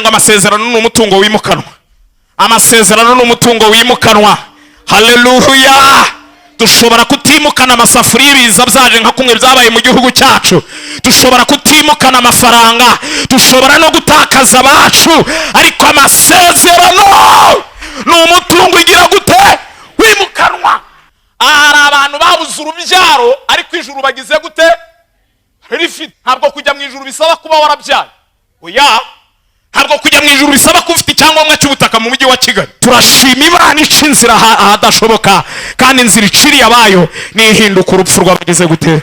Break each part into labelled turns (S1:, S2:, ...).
S1: Ngo amasezerano ni umutungo wimukanwa, amasezerano ni umutungo wimukanwa. Haleluya! Dushobora kutimukana amasafuriya ibiza byaje nka kumwe byabaye mu gihugu cyacu, dushobora kutimukana amafaranga, dushobora no gutakaza abacu, ariko amasezerano ni umutungo ugira gute? Wimukanwa. Hari abantu babuze urubyaro, ariko ijuru bagize gute? Rifite. Ntabwo kujya mu ijuru bisaba kuba warabyaye, oya. Ntabwo kujya mu ijuru bisaba kuba ufite icyangombwa cy'ubutaka mu mujyi wa Kigali. Turashima Imana ica inzira ahadashoboka, kandi inzira iciriye abayo nihinduka urupfu rw'abagize gute?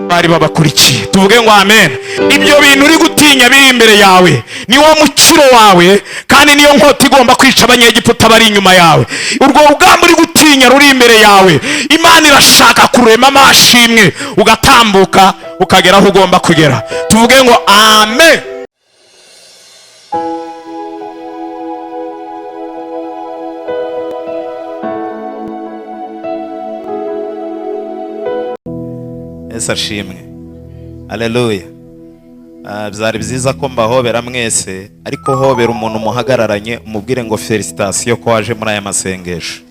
S1: Bari babakurikiye. Tuvuge ngo amen. Ibyo bintu uri gutinya biri imbere yawe niwo mukiro wawe, kandi niyo nkota igomba kwica Abanyegiputa bari inyuma yawe. Urwo rugamba uri gutinya ruri imbere yawe, Imana irashaka kurema amashimwe, ugatambuka ukagera aho ugomba kugera. Tuvuge ngo amen.
S2: Yesu ashimwe, aleluya. Byari byiza ko mbahobera mwese, ariko hobera umuntu muhagararanye, umubwire ngo félicitations ko waje muri aya masengesho.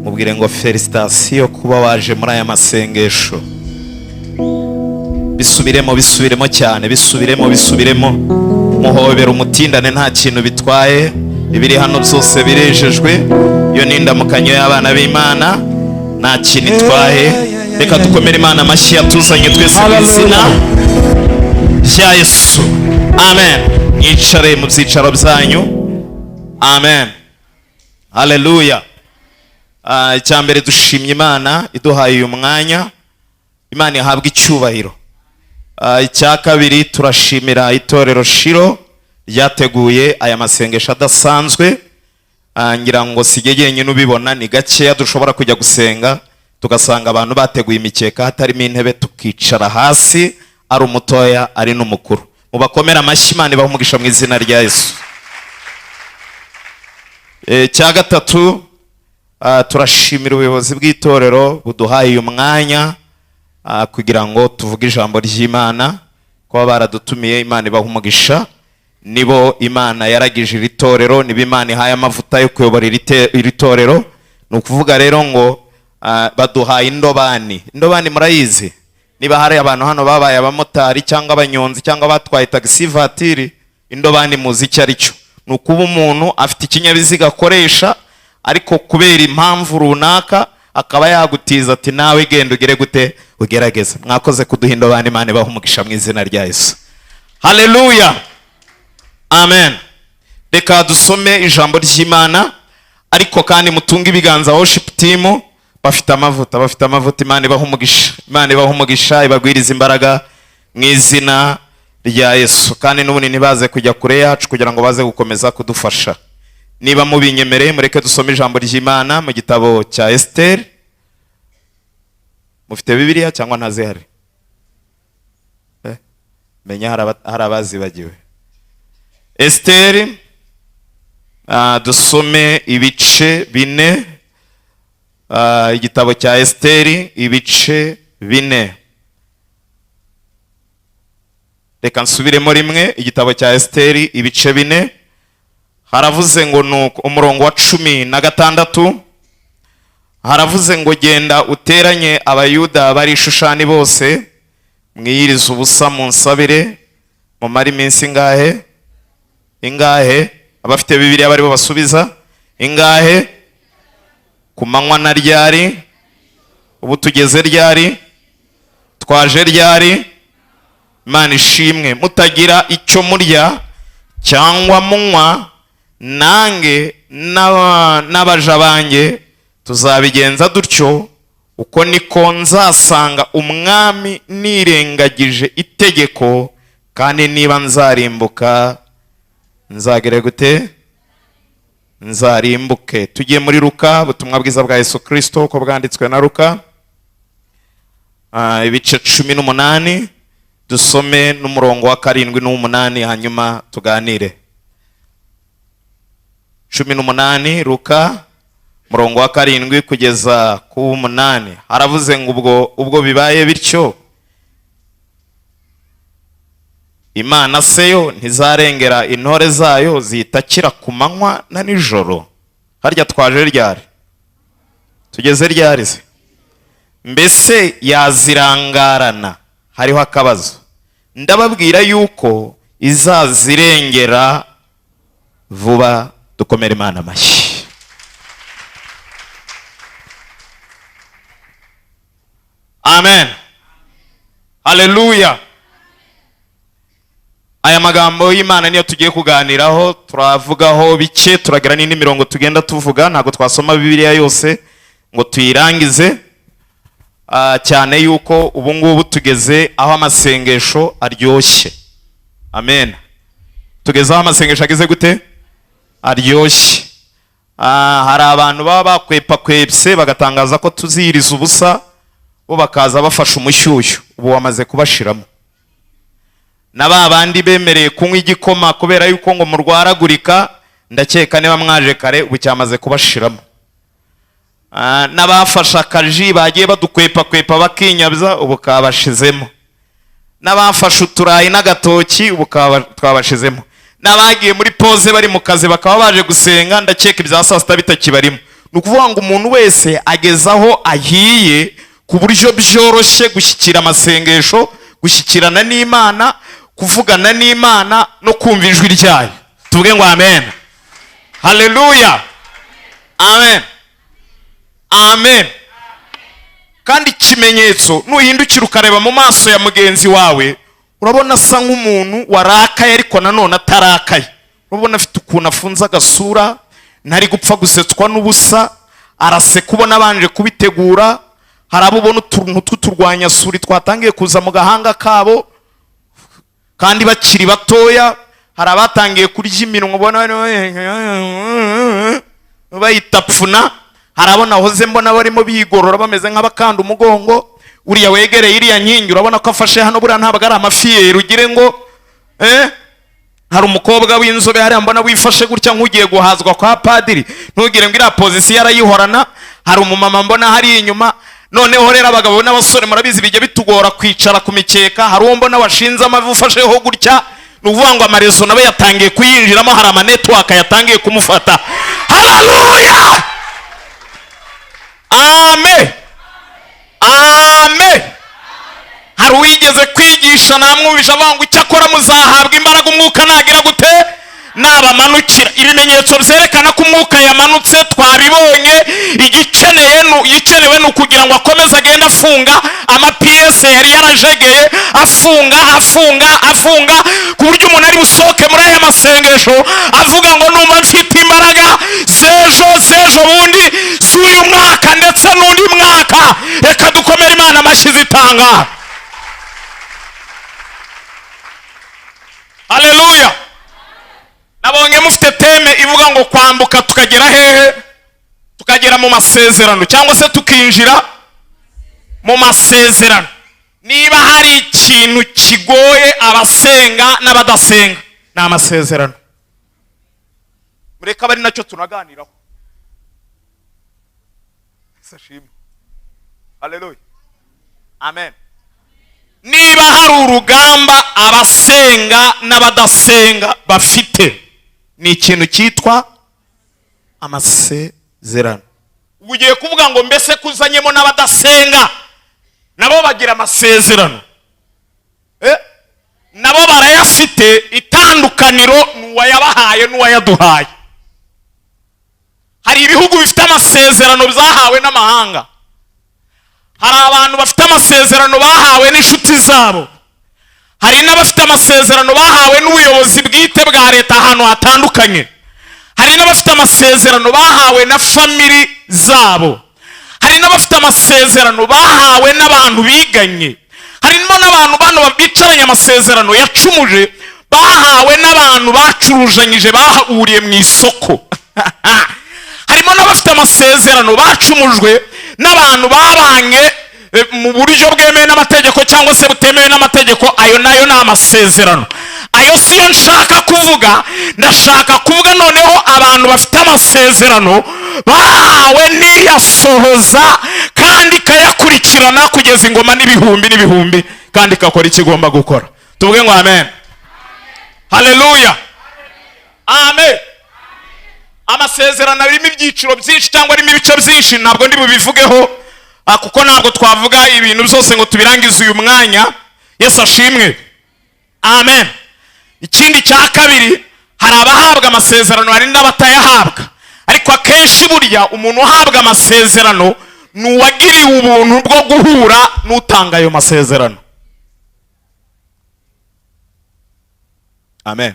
S2: Mubwire ngo félicitations kuba waje muri aya masengesho. Bisubiremo, bisubiremo cyane, bisubiremo, bisubiremo. Muhobera umutindane, nta kintu bitwaye. Ibiri hano byose birejejwe. Iyo ni indamukanyo y'abana b'Imana, nta kintu itwaye. Reka dukomere Imana amashyi yatuzanye twese mu izina rya Yesu. Amen. Mwicare mu byicaro byanyu. Amen, haleluya. Icya mbere, dushimye Imana iduhaye uyu mwanya. Imana ihabwa icyubahiro. Icya kabiri, turashimira itorero Shiro ryateguye aya masengesho adasanzwe. Ngira ngo si jye jyenyine ubibona, ni gakeya dushobora kujya gusenga tugasanga abantu bateguye imikeka hatarimo intebe, tukicara hasi, ari umutoya ari n'umukuru. Mubakomere amashyi, Imana ibahe umugisha mu izina rya Yesu. Icya gatatu, turashimira ubuyobozi bw'itorero buduhaye uyu mwanya kugira ngo tuvuge ijambo ry'Imana. Kuba baradutumiye, Imana ibaha umugisha. Nibo Imana yaragije iri torero, nibo Imana ihaye amavuta yo kuyobora iri torero. Ni ukuvuga rero ngo baduhaye indobani. Indobani murayizi? Niba hari abantu hano babaye abamotari cyangwa abanyonzi cyangwa batwaye taxi voiture, indobani muzi icyo ari cyo. Ni ukuba umuntu afite ikinyabiziga akoresha, ariko kubera impamvu runaka akaba yagutiza ati: "Nawe genda ugere gute? Ugerageze." Mwakoze kuduha indobani, Imana ibaha umugisha mu izina rya Yesu. Haleluya, amen. Reka dusome ijambo ry'Imana, ariko kandi mutunge ibiganza worship team, bafite amavuta, bafite amavuta. Imana ibaha umugisha, Imana ibaha umugisha, ibagwiriza imbaraga mu izina rya Yesu. Kandi n'ubundi ntibaze kujya kure yacu kugira ngo baze gukomeza kudufasha. Niba mubinyemereye, mureke dusome ijambo ry'Imana mu gitabo cya Esiteri. Mufite Bibiliya cyangwa ntazihari? Menya hari abazibagiwe. Esiteri, dusome ibice 4. Igitabo cya Esiteri, ibice 4. Reka nsubiremo rimwe. Igitabo cya Esiteri, ibice 4. Haravuze ngo, nuko umurongo wa 16 haravuze ngo: "Genda uteranye Abayuda bari i Shushani bose, mwiyirize ubusa, munsabire, mumare iminsi ingahe? Ingahe?" Abafite Bibiliya baribo basubiza. Ingahe? Ku manywa na ryari? Ubu tugeze ryari? Twaje ryari? Imana ishimwe. "Mutagira icyo murya cyangwa munywa, nange n'abaja banjye tuzabigenza dutyo. Uko niko nzasanga umwami nirengagije itegeko, kandi niba nzarimbuka, nzagere gute? Nzarimbuke." Tugiye muri Luka, ubutumwa bwiza bwa Yesu Kirisito uko bwanditswe na Luka, ibice 18, dusome n'umurongo wa 7 n'uw'umunani, hanyuma tuganire. 18, Luka, umurongo wa 7 kugeza ku w'umunani. Haravuze ngo: Ubwo bibaye bityo Imana se yo ntizarengera intore zayo zitakira ku manywa na nijoro? Harya twaje ryari? Tugeze ryari se? Mbese yazirangarana? Hariho akabazo. Ndababwira yuko izazirengera vuba. Dukomere Imana amashyi. Amen, haleluya. Aya magambo y'Imana niyo tugiye kuganiraho. Turavugaho bike, turagira n'indi mirongo tugenda tuvuga. Ntabwo twasoma Bibiliya yose ngo tuyirangize, cyane yuko ubu ngubu tugeze aho amasengesho aryoshye. Amen. Tugeze aho amasengesho ageze gute? Aryoshye. Hari abantu baba bakwepakwepse bagatangaza ko tuziyiriza ubusa, bo bakaza bafashe umushyushyu, ubu wamaze kubashiramo. Na ba bandi bemereye kunywa igikoma kubera yuko ngo murwaragurika, ndakeka niba mwaje kare ubu cyamaze kubashiramo. N'abafashe akaji bagiye badukwepakwepa bakinyabya, ubu kabashizemo. N'abafashe uturayi n'agatoki, ubu twabashizemo. N'abagiye muri pause bari mu kazi bakaba baje gusenga, ndakeka ibya saa sita bitakibarimo. Ni ukuvuga ngo umuntu wese ageze aho ahiye ku buryo byoroshye gushyikira amasengesho, gushyikirana n'Imana, kuvugana n'Imana no kumva ijwi ryayo. Tuvuge ngo amen, haleluya, amen, amen. Kandi ikimenyetso, nuhindukira ukareba mu maso ya mugenzi wawe, urabona asa nk'umuntu warakaye ariko nanone atarakaye. Urabona afite ukuntu afunze agasura, ntari gupfa gusetswa n'ubusa, araseka ubona abanje kubitegura. Hari abo ubona utuntu tw'uturwanyasuri twatangiye kuza mu gahanga kabo kandi bakiri batoya. Hari abatangiye kurya iminwa ubona bayitapfuna. Hari abo nahoze mbona barimo bigorora bameze nk'abakanda umugongo. Uriya wegereye iriya nkingi urabona ko afashe hano, buriya ntabwo ari amafiyeri ugire ngo Hari umukobwa w'inzobe hariya mbona wifashe gutya nk'ugiye guhazwa kwa padiri, ntugire ngo iriya pozisiyo arayihorana. Hari umumama mbona hariya inyuma. Noneho rero abagabo n'abasore murabizi bijya bitugora kwicara ku mikeka. Hari uwo mbona washinze amavi ufasheho gutya, ni ukuvuga ngo amarezo nawe yatangiye kuyinjiramo, hari amanetiwaka yatangiye kumufata. Haleluya, amen, amen. Hari uwigeze kwigisha namwumvisha avuga ngo icyakora muzahabwa imbaraga umwuka nagira gute? Nabamanukira. Ibimenyetso byerekana ko umwuka yamanutse twabibonye. Igikenewe ni ukugira ngo akomeze agende afunga amapiyese yari yarajegeye, afunga, afunga, afunga, ku buryo umuntu ari busohoke muri aya masengesho avuga ngo numva mfite imbaraga z'ejo, z'ejo bundi, z'uyu mwaka ndetse n'undi mwaka. Reka dukomere Imana amashyi zitanga. Haleluya. Nabonye mufite teme ivuga ngo kwambuka tukagera hehe? Tukagera mu masezerano, cyangwa se tukinjira mu masezerano. Niba hari ikintu kigoye abasenga n'abadasenga ni amasezerano. Mureke abe ari nacyo tunaganiraho. Haleluya, amen. Niba hari urugamba abasenga n'abadasenga bafite, ni ikintu cyitwa amasezerano. Ugiye kuvuga ngo mbese kuzanyemo n'abadasenga nabo bagira amasezerano? Nabo barayafite. Itandukaniro ni uwayabahaye n'uwayaduhaye. Hari ibihugu bifite amasezerano byahawe n'amahanga. Hari abantu bafite amasezerano bahawe n'inshuti zabo. Hari n'abafite amasezerano bahawe n'ubuyobozi bwite bwa leta ahantu hatandukanye. Hari n'abafite amasezerano bahawe na famili zabo. Hari n'abafite amasezerano bahawe n'abantu biganye. Harimo n'abantu bano bicaranye amasezerano yacumuje bahawe n'abantu bacuruzanyije bahuriye mu isoko. Harimo n'abafite amasezerano bacumujwe n'abantu babanye mu buryo bwemewe n'amategeko cyangwa se butemewe n'amategeko. Ayo nayo ni amasezerano. Ayo siyo nshaka kuvuga. Ndashaka kuvuga noneho abantu bafite amasezerano bahawe n'iyasohoza kandi ikayakurikirana kugeza ingoma n'ibihumbi n'ibihumbi, kandi ikakora icyo igomba gukora. Tuvuge ngo amen.
S1: Haleluya, amen. Amasezerano arimo ibyiciro byinshi cyangwa arimo ibice byinshi. Ntabwo ndi bubivugeho, kuko ntabwo twavuga ibintu byose ngo tubirangize uyu mwanya. Yesu ashimwe, amen. Ikindi cya kabiri, hari abahabwa amasezerano, hari n'abatayahabwa. Ariko akenshi burya umuntu uhabwa amasezerano ni uwagiriwe ubuntu bwo guhura n'utanga ayo masezerano. Amen,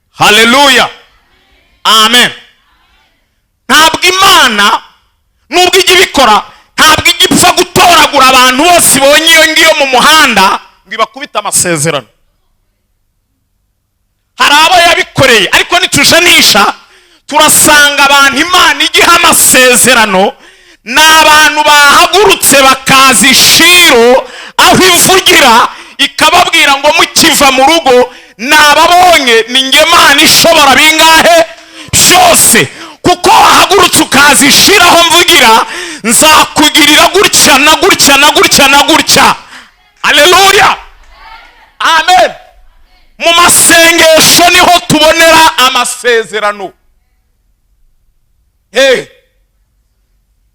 S1: haleluya, amen. Ntabwo Imana, nubwo ijya ibikora, ntabwo ijya ipfa gutoragura abantu bose ibonye iyo ngiyo mu muhanda ngo ibakubite amasezerano. Hari abo yabikoreye, ariko nitujanisha turasanga abantu Imana igiha amasezerano ni abantu bahagurutse bakaza ishiro aho ivugira, ikababwira ngo mukiva mu rugo nababonye, ni nge Mana ishobora bingahe byose, kuko wahagurutse ukaza ishiro aho mvugira, nzakugirira gutya na gutya na gutya na gutya. Haleluya, amen. Mu masengesho niho tubonera amasezerano. He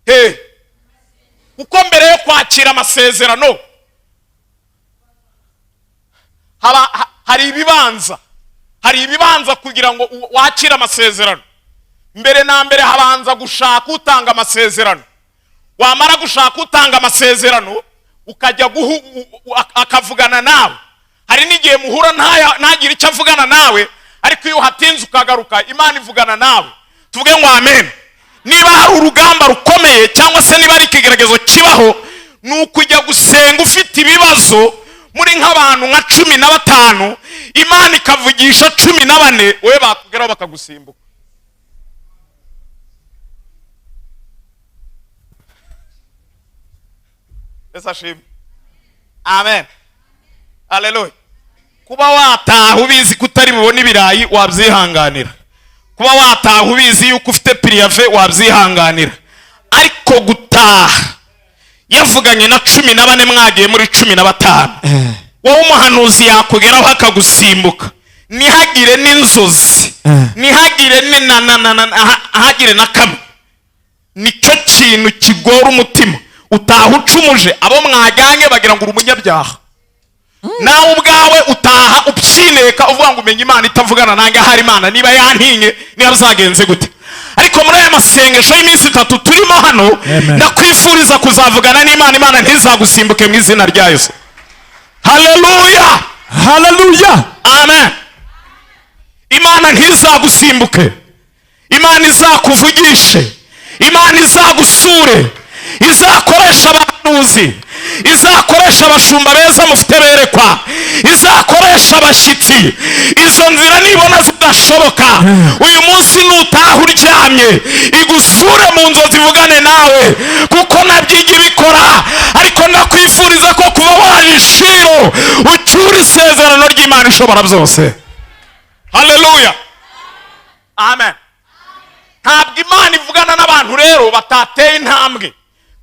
S1: he, kuko mbere yo kwakira amasezerano hari ibibanza, hari ibibanza kugira ngo wakire amasezerano. Mbere na mbere habanza gushaka utanga amasezerano. Wamara gushaka utanga amasezerano, ukajya akavugana nawe. Hari n'igihe muhura ntagire icyo avugana nawe, ariko iyo uhatinze ukagaruka, Imana ivugana nawe. Tuvuge ngo amen. Niba hari urugamba rukomeye cyangwa se niba ari ikigeragezo kibaho, ni ukujya gusenga ufite ibibazo muri nk'abantu nka 15, Imana ikavugisha 14, wowe bakugeraho bakagusimbuka. Yesu ashimwe, amen, haleluya. Kuba wataha ubizi ko utari bubone ibirayi wabyihanganira, kuba wataha ubizi yuko ufite piriyave wabyihanganira, ariko gutaha yavuganye na 14 mwagiye muri 15, wowe umuhanuzi yakugeraho akagusimbuka, ntihagire n'inzozi, ntihagire hagire na kamwe. Nicyo kintu kigora umutima. Utaha ucumuje, abo mwajyanye bagira ngo uri umunyabyaha, nawe ubwawe utaha ubyineka uvuga ngo umenye Imana itavugana nanjye, ahari Imana niba yantinye, niba bizagenze gute. Ariko muri aya masengesho y'iminsi 3 turimo hano, ndakwifuriza kuzavugana n'Imana, Imana ntizagusimbuke mu izina rya Yesu. Haleluya,
S3: haleluya,
S1: amen. Imana ntizagusimbuke, Imana izakuvugishe, Imana izagusure, izakoresha abahanuzi, izakoresha abashumba beza mufite berekwa, izakoresha abashyitsi. Izo nzira nibona zidashoboka, uyu munsi nutaha uryamye igusure mu nzozi ivugane nawe, kuko nabyo ijya ibikora. Ariko ndakwifuriza ko kuba waje ishiro ucyura isezerano ry'Imana ishobora byose. Haleluya, amen. Ntabwo Imana ivugana n'abantu rero batateye intambwe.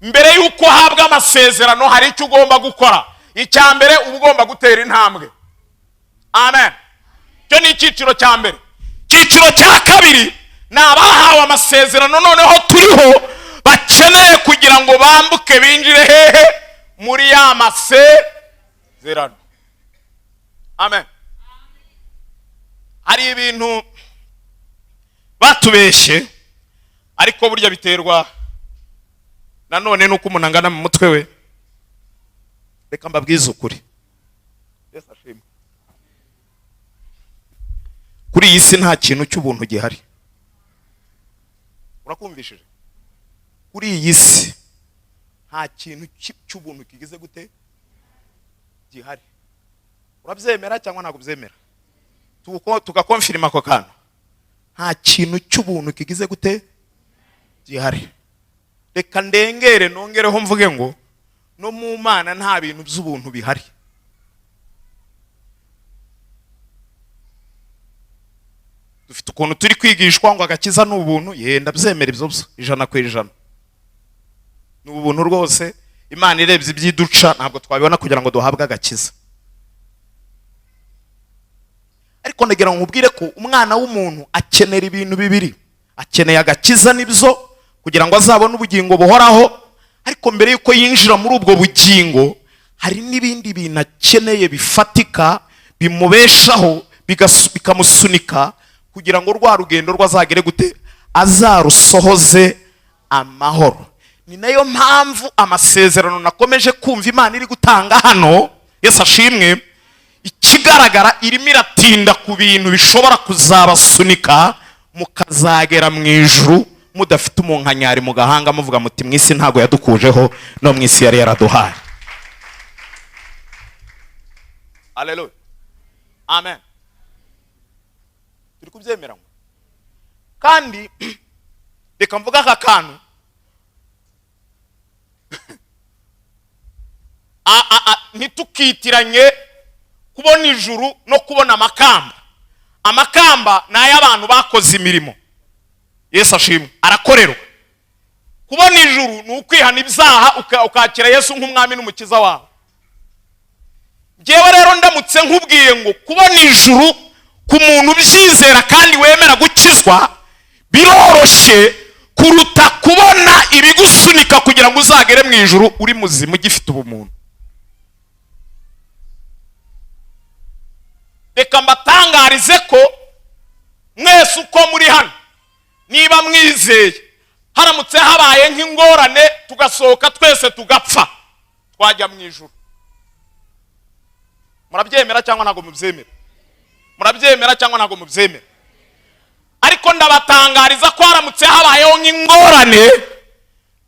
S1: Mbere y'uko uhabwa amasezerano hari icyo ugomba gukora. Icya mbere, uba ugomba gutera intambwe. Amen. Icyo ni icyiciro cya mbere. Icyiciro cya kabiri ni abahawe amasezerano noneho turiho bakeneye kugira ngo bambuke binjire hehe? Muri ya masezerano. Amen. Hari ibintu batubeshye, ariko burya biterwa nanone nuko umuntu angana mu mutwe we. Reka mbabwize ukuri. Yesu ashimwe. Kuri iyi si nta kintu cy'ubuntu gihari. Urakumvishije? Kuri iyi si nta kintu cy'ubuntu kigize gute gihari. Urabyemera cyangwa ntabwo ubyemera? Tugakonfirima ako kantu. Nta kintu cy'ubuntu kigize gute gihari. Reka ndengere nongereho mvuge ngo no mu Mana nta bintu by'ubuntu bihari. Dufite ukuntu turi kwigishwa ngo agakiza ni ubuntu. Ye, ndabyemera ibyo byo 100%. Ni ubuntu rwose. Imana irebye ibyiduca ntabwo twabibona kugira ngo duhabwe agakiza.
S2: Ariko ndagira ngo nkubwire ko umwana w'umuntu akenera ibintu bibiri: akeneye agakiza, nibyo, kugira ngo azabone ubugingo buhoraho. Ariko mbere y'uko yinjira muri ubwo bugingo, hari n'ibindi bintu akeneye bifatika bimubeshaho, bikamusunika kugira ngo rwa rugendo rwe azagere gute, azarusohoze amahoro. Ni nayo mpamvu amasezerano nakomeje kumva Imana iri gutanga hano, Yesu ashimwe, ikigaragara irimo iratinda ku bintu bishobora kuzabasunika mukazagera mu ijuru mudafite umunkanyari mu gahanga, muvuga muti: "Mu isi ntabwo yadukujeho, no mu isi yari yaraduhaye." Haleluya, amen. Turi kubyemera ngo kandi reka mvuge aka kantu. Ntitukitiranye kubona ijuru no kubona amakamba. Amakamba ni ay'abantu bakoze imirimo, Yesu ashimwe, arakorerwa. Kubona ijuru ni ukwihana ibyaha, ukakira Yesu nk'umwami n'umukiza wawe. Njyewe rero ndamutse nkubwiye ngo kubona ijuru ku muntu ubyizera kandi wemera gukizwa biroroshye kuruta kubona ibigusunika kugira ngo uzagere mu ijuru uri muzima, ugifite ubumuntu. Reka mbatangarize ko mwese uko muri hano, niba mwizeye, haramutse habaye nk'ingorane tugasohoka twese tugapfa, twajya mu ijuru. Murabyemera cyangwa ntabwo mubyemera? Murabyemera cyangwa ntabwo mubyemera? Ariko ndabatangariza ko haramutse habayeho nk'ingorane,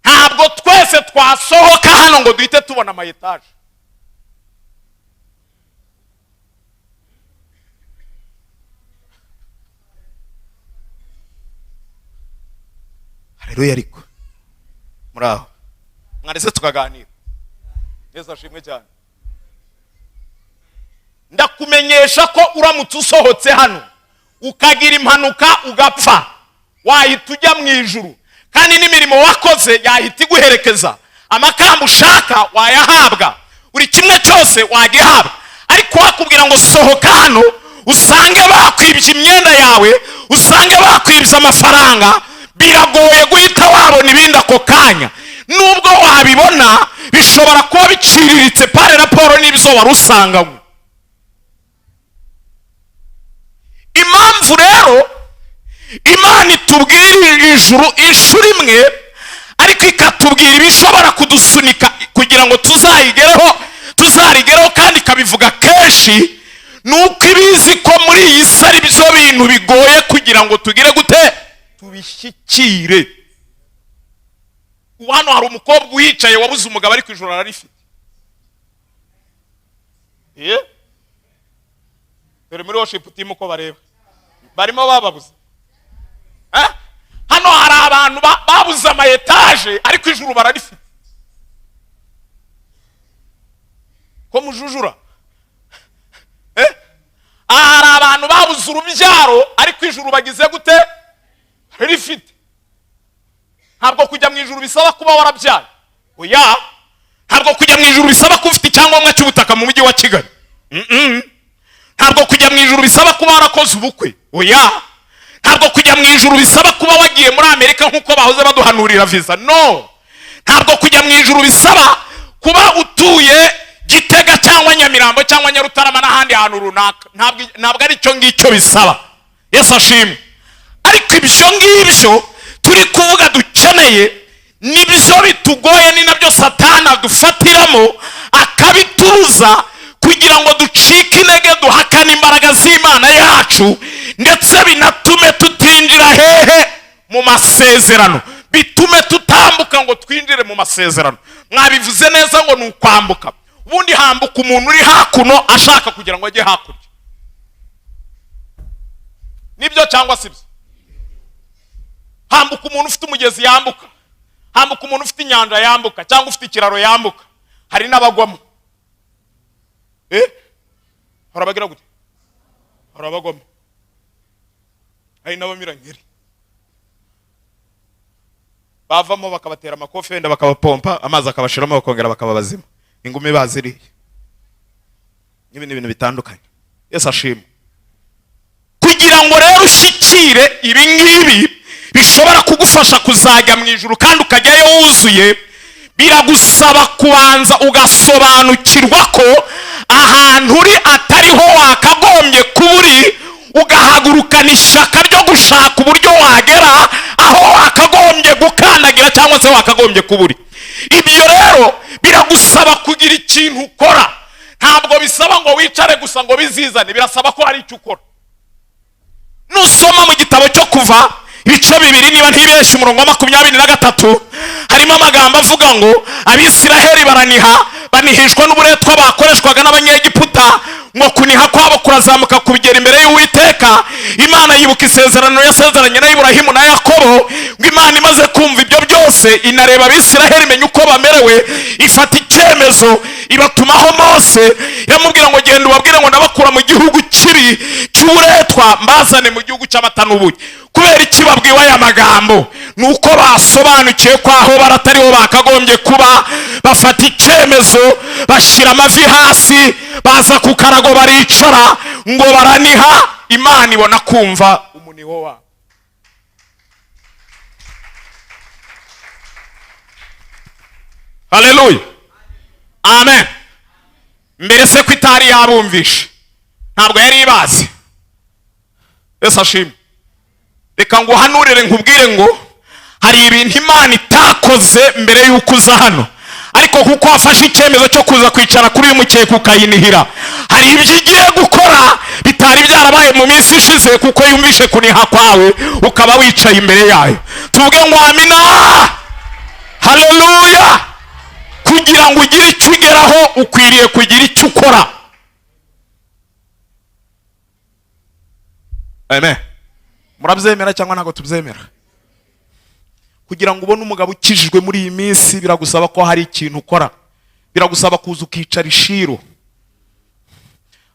S2: ntabwo twese twasohoka hano ngo duhite tubona ama etaje. Haleluya. Ariko muri aho mwarese tukaganira. Yesu ashimwe cyane. Ndakumenyesha ko uramutse usohotse hano ukagira impanuka ugapfa, wahita ujya mu ijuru, kandi n'imirimo wakoze yahita iguherekeza. Amakamba ushaka wayahabwa, buri kimwe cyose wagihabwa. Ariko wakubwira ngo sohoka hano usange bakwibye imyenda yawe, usange bakwibye amafaranga, biragoye guhita wabona ibindi ako kanya. Nubwo wabibona, bishobora kuba biciriritse par rapport n'ibyo wari usanganywe. Impamvu rero Imana itubwira ijuru inshuro imwe, ariko ikatubwira ibishobora kudusunika kugira ngo tuzarigereho, kandi ikabivuga kenshi, ni uko ibizi ko muri iyi si ari byo bintu bigoye kugira ngo tugire gute, tubishyikire. Ubu hano hari umukobwa uhicaye wabuze umugabo, ariko ijuru ararifite. Dore muri worship team uko bareba, barimo bababuze. Hano hari abantu babuze ama etaje, ariko ijuru bararifite. Ko mujujura? Aha hari abantu babuze urubyaro, ariko ijuru bagize gute, rifite. Ntabwo kujya mu ijuru bisaba kuba warabyaye, oya. Ntabwo kujya mu ijuru bisaba kuba ufite icyangombwa cy'ubutaka mu mujyi wa Kigali. Ntabwo kujya mu ijuru bisaba kuba warakoze ubukwe, oya. Ntabwo kujya mu ijuru bisaba kuba wagiye muri Amerika nk'uko bahoze baduhanurira visa, no. Ntabwo kujya mu ijuru bisaba kuba utuye Gitega cyangwa Nyamirambo cyangwa Nyarutarama n'ahandi hantu runaka. Ntabwo ari cyo ngicyo bisaba, Yesu ashimwe. Ariko ibyo ngibyo turi kuvuga dukeneye nibyo bitugoye, ni nabyo Satani adufatiramo akabitubuza kugira ngo ducike intege, duhakane imbaraga z'Imana yacu, ndetse binatume tutinjira hehe? Mu masezerano. Bitume tutambuka ngo twinjire mu masezerano. Mwabivuze neza ngo ni ukwambuka. Ubundi hambuka umuntu uri hakuno ashaka kugira ngo ajye hakurya, nibyo cyangwa si byo? Hambuka umuntu ufite umugezi yambuka, hambuka umuntu ufite inyanja yambuka, cyangwa ufite ikiraro yambuka. Hari n'abagwamo. Hari abagira gute? Hari abagwamo, hari n'abamirankeri bavamo bakabatera amakofi, wenda bakabapompa amazi akabashiramo, bakongera bakaba bazima, ingumi baziriye, n'ibindi bintu bitandukanye. Yesu ashimwe.
S1: Kugira ngo rero ushyikire ibi ngibi bishobora kugufasha kuzajya mu ijuru kandi ukajyayo wuzuye, biragusaba kubanza ugasobanukirwa ko ahantu uri atariho wakagombye kuba uri, ugahagurukana ishyaka ryo gushaka uburyo wagera aho wakagombye gukandagira cyangwa se wakagombye kuba uri. Ibyo rero biragusaba kugira ikintu ukora. Ntabwo bisaba ngo wicare gusa ngo bizizane, birasaba ko hari icyo ukora. Nusoma mu gitabo cyo Kuva ibice 2, niba ntibeshye, umurongo wa 23, harimo amagambo avuga ngo Abisiraheli baraniha, banihishwa n'uburetwa bakoreshwaga n'Abanyegiputa, ngo kuniha kwabo kurazamuka kubigera imbere y'Uwiteka. Imana yibuka isezerano yasezeranye na Iburahimu na Yakobo. Ngo Imana imaze kumva ibyo byose, inareba Abisiraheli, imenya uko bamerewe, ifata icyemezo, ibatumaho Mose, iramubwira ngo genda ubabwire ngo ndabakura mu gihugu kibi cy'uburetwa, mbazane mu gihugu cy'amata n'ubuki. Kubera iki babwiwe aya magambo? Ni uko basobanukiwe ko aho baratariho bakagombye kuba. Bafata icyemezo, bashyira amavi hasi, baza ku karago baricara, ngo baraniha, Imana ibona kumva umuniho wabo. Haleluya, amen. Mbere se ko itari yabumvishe, ntabwo yari ibazi. Yesu ashimwe. Reka nguhanurire, nkubwire ngo hari ibintu Imana itakoze mbere y'uko uza hano, ariko kuko wafashe icyemezo cyo kuza kwicara kuri uyu mukeka ukayinihira, hari ibyo igiye gukora bitari byarabaye mu minsi ishize, kuko yumvishe kuniha kwawe ukaba wicaye imbere yayo. Tuvuge ngo amina, haleluya. Kugira ngo ugire icyo ugeraho, ukwiriye kugira icyo ukora. Amen. Murabyemera cyangwa ntabwo tubyemera? Kugira ngo ubone umugabo ukijijwe muri iyi minsi, biragusaba ko hari ikintu ukora, biragusaba kuza ukicara ishiro.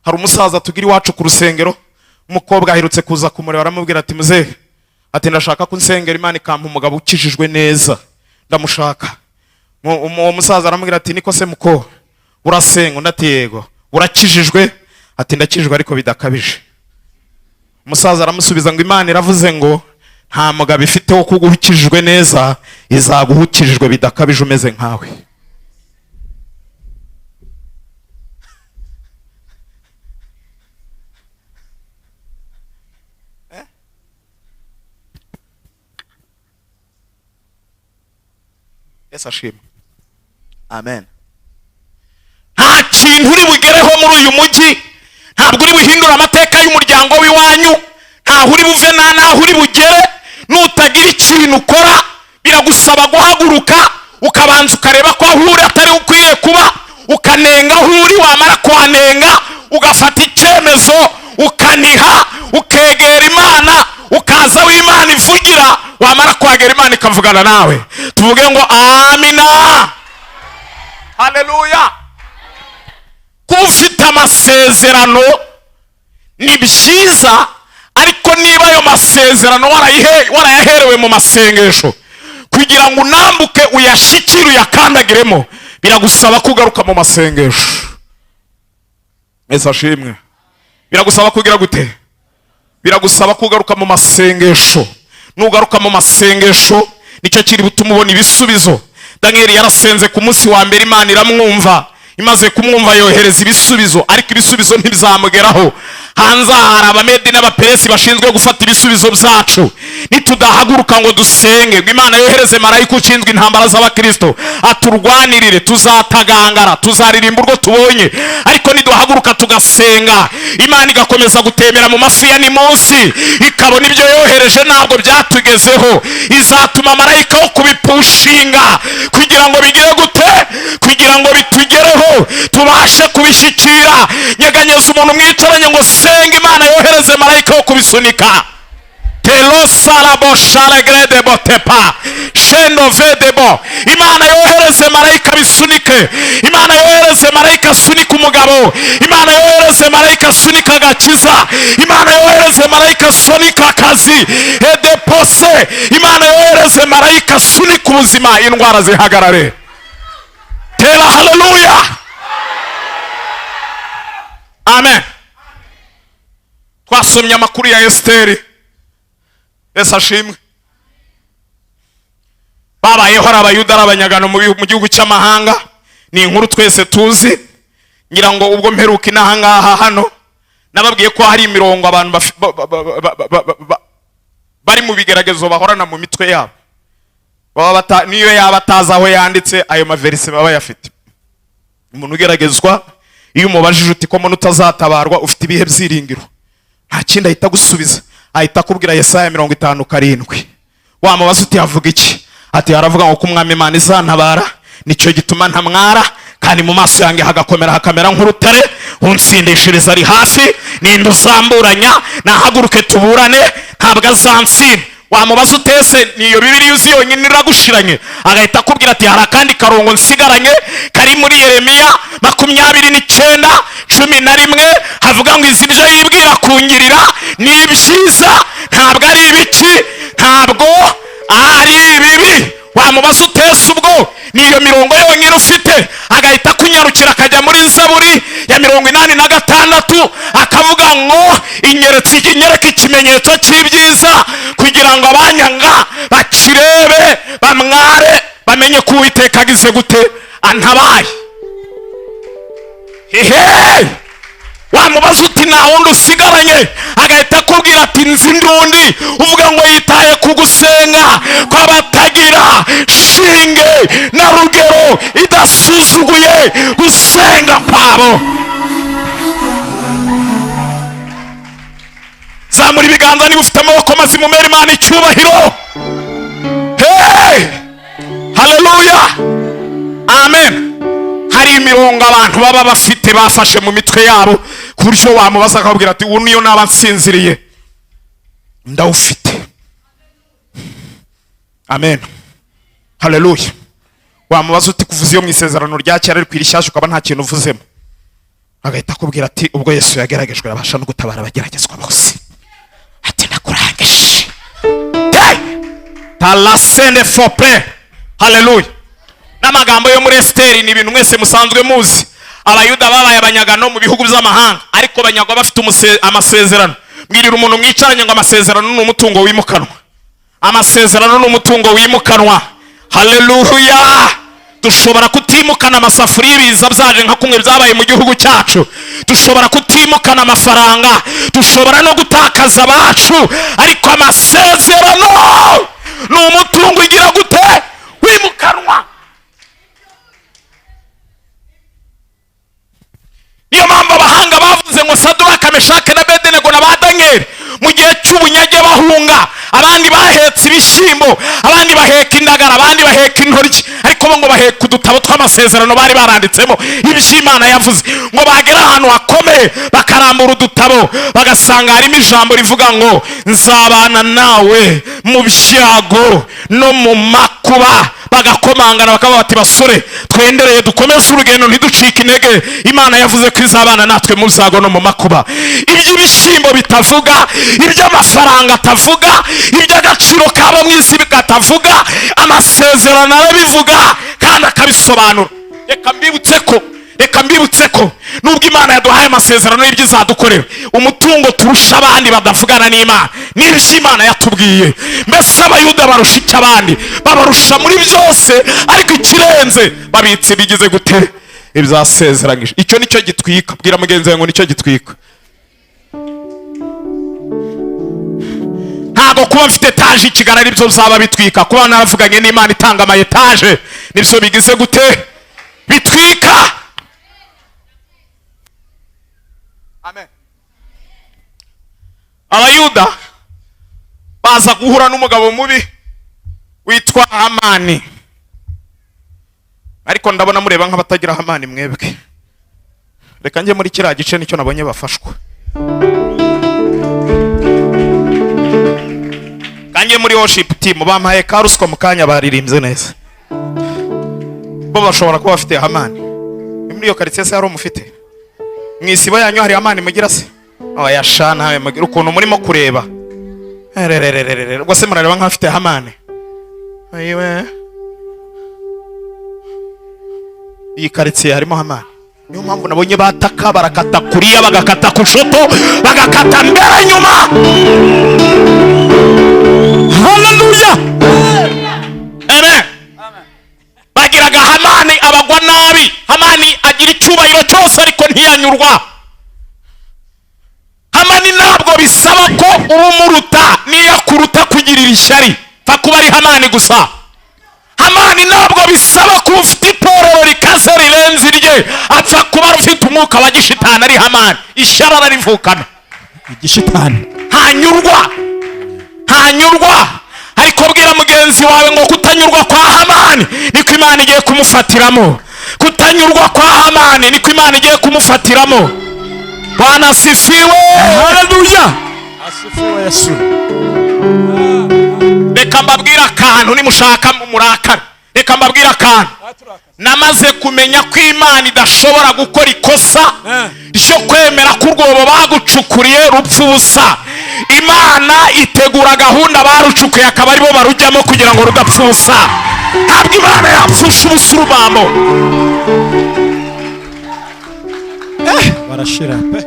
S1: Hari umusaza tugira iwacu ku rusengero, umukobwa aherutse kuza kumureba, aramubwira ati muzehe, ati ndashaka ko unsengera Imana ikampa umugabo ukijijwe neza, ndamushaka. Uwo musaza aramubwira ati niko se muko, urasenga? Undi ati yego. Urakijijwe? Ati ndakijijwe ariko bidakabije. Umusaza aramusubiza ngo Imana iravuze ngo nta mugabo ifite wo kuguha ukijijwe neza, izaguha ukijijwe bidakabije umeze nkawe. Yesu ashimwe, amen. Nta kintu uri bugereho muri uyu mujyi, ntabwo uri buhindure amateka y'umuryango w'iwanyu, ntaho uri buve nta naho uri bugere nutagira ikintu ukora. Biragusaba guhaguruka ukabanza ukareba ko aho uri atari ukwiriye kuba, ukanenga aho uri, wamara kuhanenga ugafata icyemezo, ukaniha, ukegera Imana, ukaza aho Imana ivugira, wamara kuhagera Imana ikavugana nawe. Tuvuge ngo amina, haleluya. Kuba ufite amasezerano ni byiza, ariko niba ayo masezerano warayaherewe mu masengesho, kugira ngo unambuke uyashyikire uyakandagiremo, biragusaba kugaruka mu masengesho. Yesu ashimwe. Biragusaba kugira gute? Biragusaba kugaruka mu masengesho. Nugaruka mu masengesho nicyo kiri butuma ubona ibisubizo. Daniel yarasenze ku munsi wa mbere, Imana iramwumva, imaze kumwumva yohereza ibisubizo, ariko ibisubizo ntibizamugeraho. Hanze hari Abamedi n'Abaperesi bashinzwe gufata ibisubizo byacu. Nitudahaguruka ngo dusenge ngo Imana yohereze marayika ushinzwe intambara z'Abakristo aturwanirire, tuzatagangara, tuzaririmba urwo tubonye. Ariko niduhaguruka tugasenga, Imana igakomeza gutemera mu mafi ya nimunsi, ikabona ibyo yohereje ntabwo byatugezeho, izatuma marayika wo kubipushinga kugira ngo bigire gute? Kugira ngo bitugereho tubashe kubishyikira. Nyeganyeza umuntu mwicaranye ngo senga Imana yohereze marayika wo kubisunika. Telo sarabo sharegre botepa shendo vedebo. Imana yohereze marayika bisunike. Imana yohereze marayika asunika umugabo. Imana yohereze marayika asunika agakiza. Imana yohereze marayika asunika akazi. Edepose. Imana yohereze marayika asunika ubuzima, indwara zihagarare. Tera haleluya, amen. Twasomye amakuru ya Esiteri. Yesu ashimwe. Babayeho ari Abayuda, ari abanyagano mu gihugu cy'amahanga. Ni inkuru twese tuzi. Ngira ngo ubwo mperuka inaha ngaha hano nababwiye ko hari imirongo abantu bari mu bigeragezo bahorana mu mitwe yabo. Niyo yaba atazi aho yanditse, ayo maverisi baba bayafite. Umuntu ugeragezwa, iyo umubajije uti: "Ko mbona utazatabarwa, ufite ibihe byiringiro?" nta kindi ahita agusubiza, ahita akubwira Yesaya 57. Wamubaza uti: "Havuga iki?" Ati: "Haravuga ngo ko Umwami Imana izantabara, nicyo gituma ntamwara, kandi mu maso yanjye hagakomera hakamera nk'urutare. Unsindishiriza ari hafi. Ninde uzamburanya? Nahaguruke tuburane, ntabwo azansinda." Wamubaza utese: "Niyo Bibiliya uzi yonyine iragushiranye?" Agahita akubwira ati: "Hari akandi karongo nsigaranye kari muri Yeremiya 29:11, havuga ngo izi ibyo yibwira kungirira ni ibyiza, ntabwo ari ibiki, ntabwo ari ibibi." Wamubaza utese: "Ubwo niyo mirongo yonyine ufite?" Agahita akunyarukira akajya muri Zaburi ya 86, akavuga ngo: "Inyeretse, inyereka ikimenyetso cy'ibyiza, kugira ngo abanyanga bakirebe bamware, bamenye ko Uwiteka agize gute? Antabaye." Hehe! Wamubaza uti: "Nta wundi usigaranye?" Agahita akubwira ati: "Nzi n'undi uvuga ngo yitaye ku gusenga kw'abatagira shinge na rugero, idasuzuguye gusenga kwabo." Zamura ibiganza niba ufite amaboko mazima, umere Imana icyubahiro. Hey! Haleluya, amen. Hari imirongo abantu baba bafite, bafashe mu mitwe yabo, ku buryo wamubaza akababwira ati: "Ubu niyo naba nsinziriye ndawufite." Amen, haleluya. Wamubaza uti: "Kuvuza iyo mu Isezerano rya Kera, ariko irishyashya ukaba nta kintu uvuzemo?" Agahita akubwira ati: "Ubwo Yesu yageragejwe, abasha no gutabara abageragezwa bose." Ati: "Ndakurangije." Hey! Talasende fope. Haleluya. N'amagambo yo muri Esiteri ni ibintu mwese musanzwe muzi. Abayuda babaye abanyagano mu bihugu by'amahanga, ariko banyagwa bafite amasezerano. Mbwirira umuntu mwicaranye ngo amasezerano ni umutungo wimukanwa. Amasezerano ni umutungo wimukanwa. Haleluya. Dushobora kutimukana amasafuriya ibiza byaje nka kumwe byabaye mu gihugu cyacu, dushobora kutimukana amafaranga, dushobora no gutakaza abacu, ariko amasezerano ni umutungo ugira gute? Wimukanwa. Niyo mpamvu abahanga bavuze ngo Saduraka, Meshake na Bedenego na ba Daniyeli, mu gihe cy'ubunyage bahunga, abandi bahetse ibishyimbo, abandi baheka indagara, abandi baheka intoryi, ariko bo ngo baheka udutabo tw'amasezerano bari baranditsemo iby'Imana yavuze. Ngo bagera ahantu hakomeye bakarambura udutabo, bagasanga harimo ijambo rivuga ngo: "Nzabana nawe mu byago no mu makuba." Bagakomangana, bakaba bati: "Basore, twendereye dukomeze urugendo, ntiducike intege. Imana yavuze ko izabana natwe mu byago no mu makuba." Iby'ibishyimbo bitavuga, iby'amafaranga atavuga, iby'agaciro kabo mu isi katavuga, amasezerano arabivuga kandi akabisobanura. Reka mbibutse ko nubwo Imana yaduhaye amasezerano y'ibyo izadukorera, umutungo turusha abandi badavugana n'Imana n'ibyo Imana yatubwiye. Mbese Abayuda barusha icyo abandi? Babarusha muri byose, ariko ikirenze babitse bigize gute? Ibyasezeranyije. Icyo nicyo gitwika. Bwira mugenzi wawe ngo nicyo gitwika. Ntabwo kuba mfite etaje i Kigali aribyo bizaba bitwika. Kuba naravuganye n'Imana itanga ama etaje nibyo bigize gute? Bitwika. Amen. Abayuda baza guhura n'umugabo mubi witwa Hamani. Ariko ndabona mureba nk'abatagira Hamani mwebwe. Reka njye muri kiriya gice, nicyo nabonye bafashwa. Kanjye muri worship team, bampaye ka ruswa mu kanya, baririmbye neza. Bo bashobora kuba bafite Hamani. Ni muri iyo karitsiye se hari umufite? Mu isibo yanyu hari Hamani mugira se? Oya sha, ntawe mugira. Ukuntu murimo kureba. Ererererere, ubwo se murareba nk'abafite Hamani? Ayiwe, iyi karitsiye harimo Hamani. Niyo mpamvu nabonye bataka, barakata kuriya, bagakata kushoto, bagakata mbere, nyuma.
S3: Haleluya.
S1: Amen. Bagiraga Hamani abagwa nabi. Hamani agira icyubahiro cyose, ariko ntiyanyurwa. Hamani ntabwo bisaba ko uba umuruta, niyo akuruta kugirira ishyari, pfa kuba ari Hamani gusa. Hamani ntabwo bisaba kuba ufite itorero rikaze rirenze irye, apfa kuba ufite umwuka wa gishitani ari Hamani, ishyari ararivukana.
S3: Igishitani.
S1: Ntanyurwa, ntanyurwa. Ariko bwira mugenzi wawe ngo kutanyurwa kwa Hamani niko Imana igiye kumufatiramo. Kutanyurwa kwa Hamani niko Imana igiye kumufatiramo. Bwana asifiwe.
S3: Haleluya, asifiwe Yesu.
S1: Reka mbabwire akantu, nimushaka murakare. Reka mbabwire akantu: namaze kumenya ko Imana idashobora gukora ikosa ryo kwemera ko urwobo bagucukuriye rupfa ubusa. Imana itegura gahunda, barucukuye akaba aribo barujyamo kugira ngo rudapfa ubusa. Ntabwo Imana yapfusha ubusa urubambo.
S3: Barashira pe.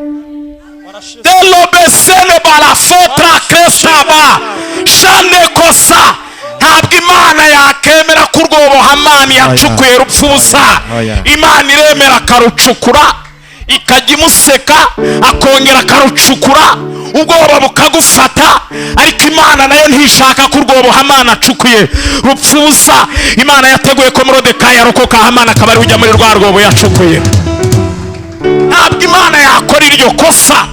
S1: Delobesene barafotra kresaba shane kosa. Ntabwo Imana yakemera ko urwobo Hamani yacukuye rupfa ubusa.
S2: Oya.
S1: Imana iremera akarucukura, ikajya imuseka, akongera akarucukura, ubwoba bukagufata. Ariko Imana nayo ntishaka ko urwobo Hamani acukuye rupfa ubusa. Imana yateguye ko Morodekayi arokoka, Hamani akaba ari ujya muri rwa rwobo yacukuye. Ntabwo Imana yakora iryo kosa.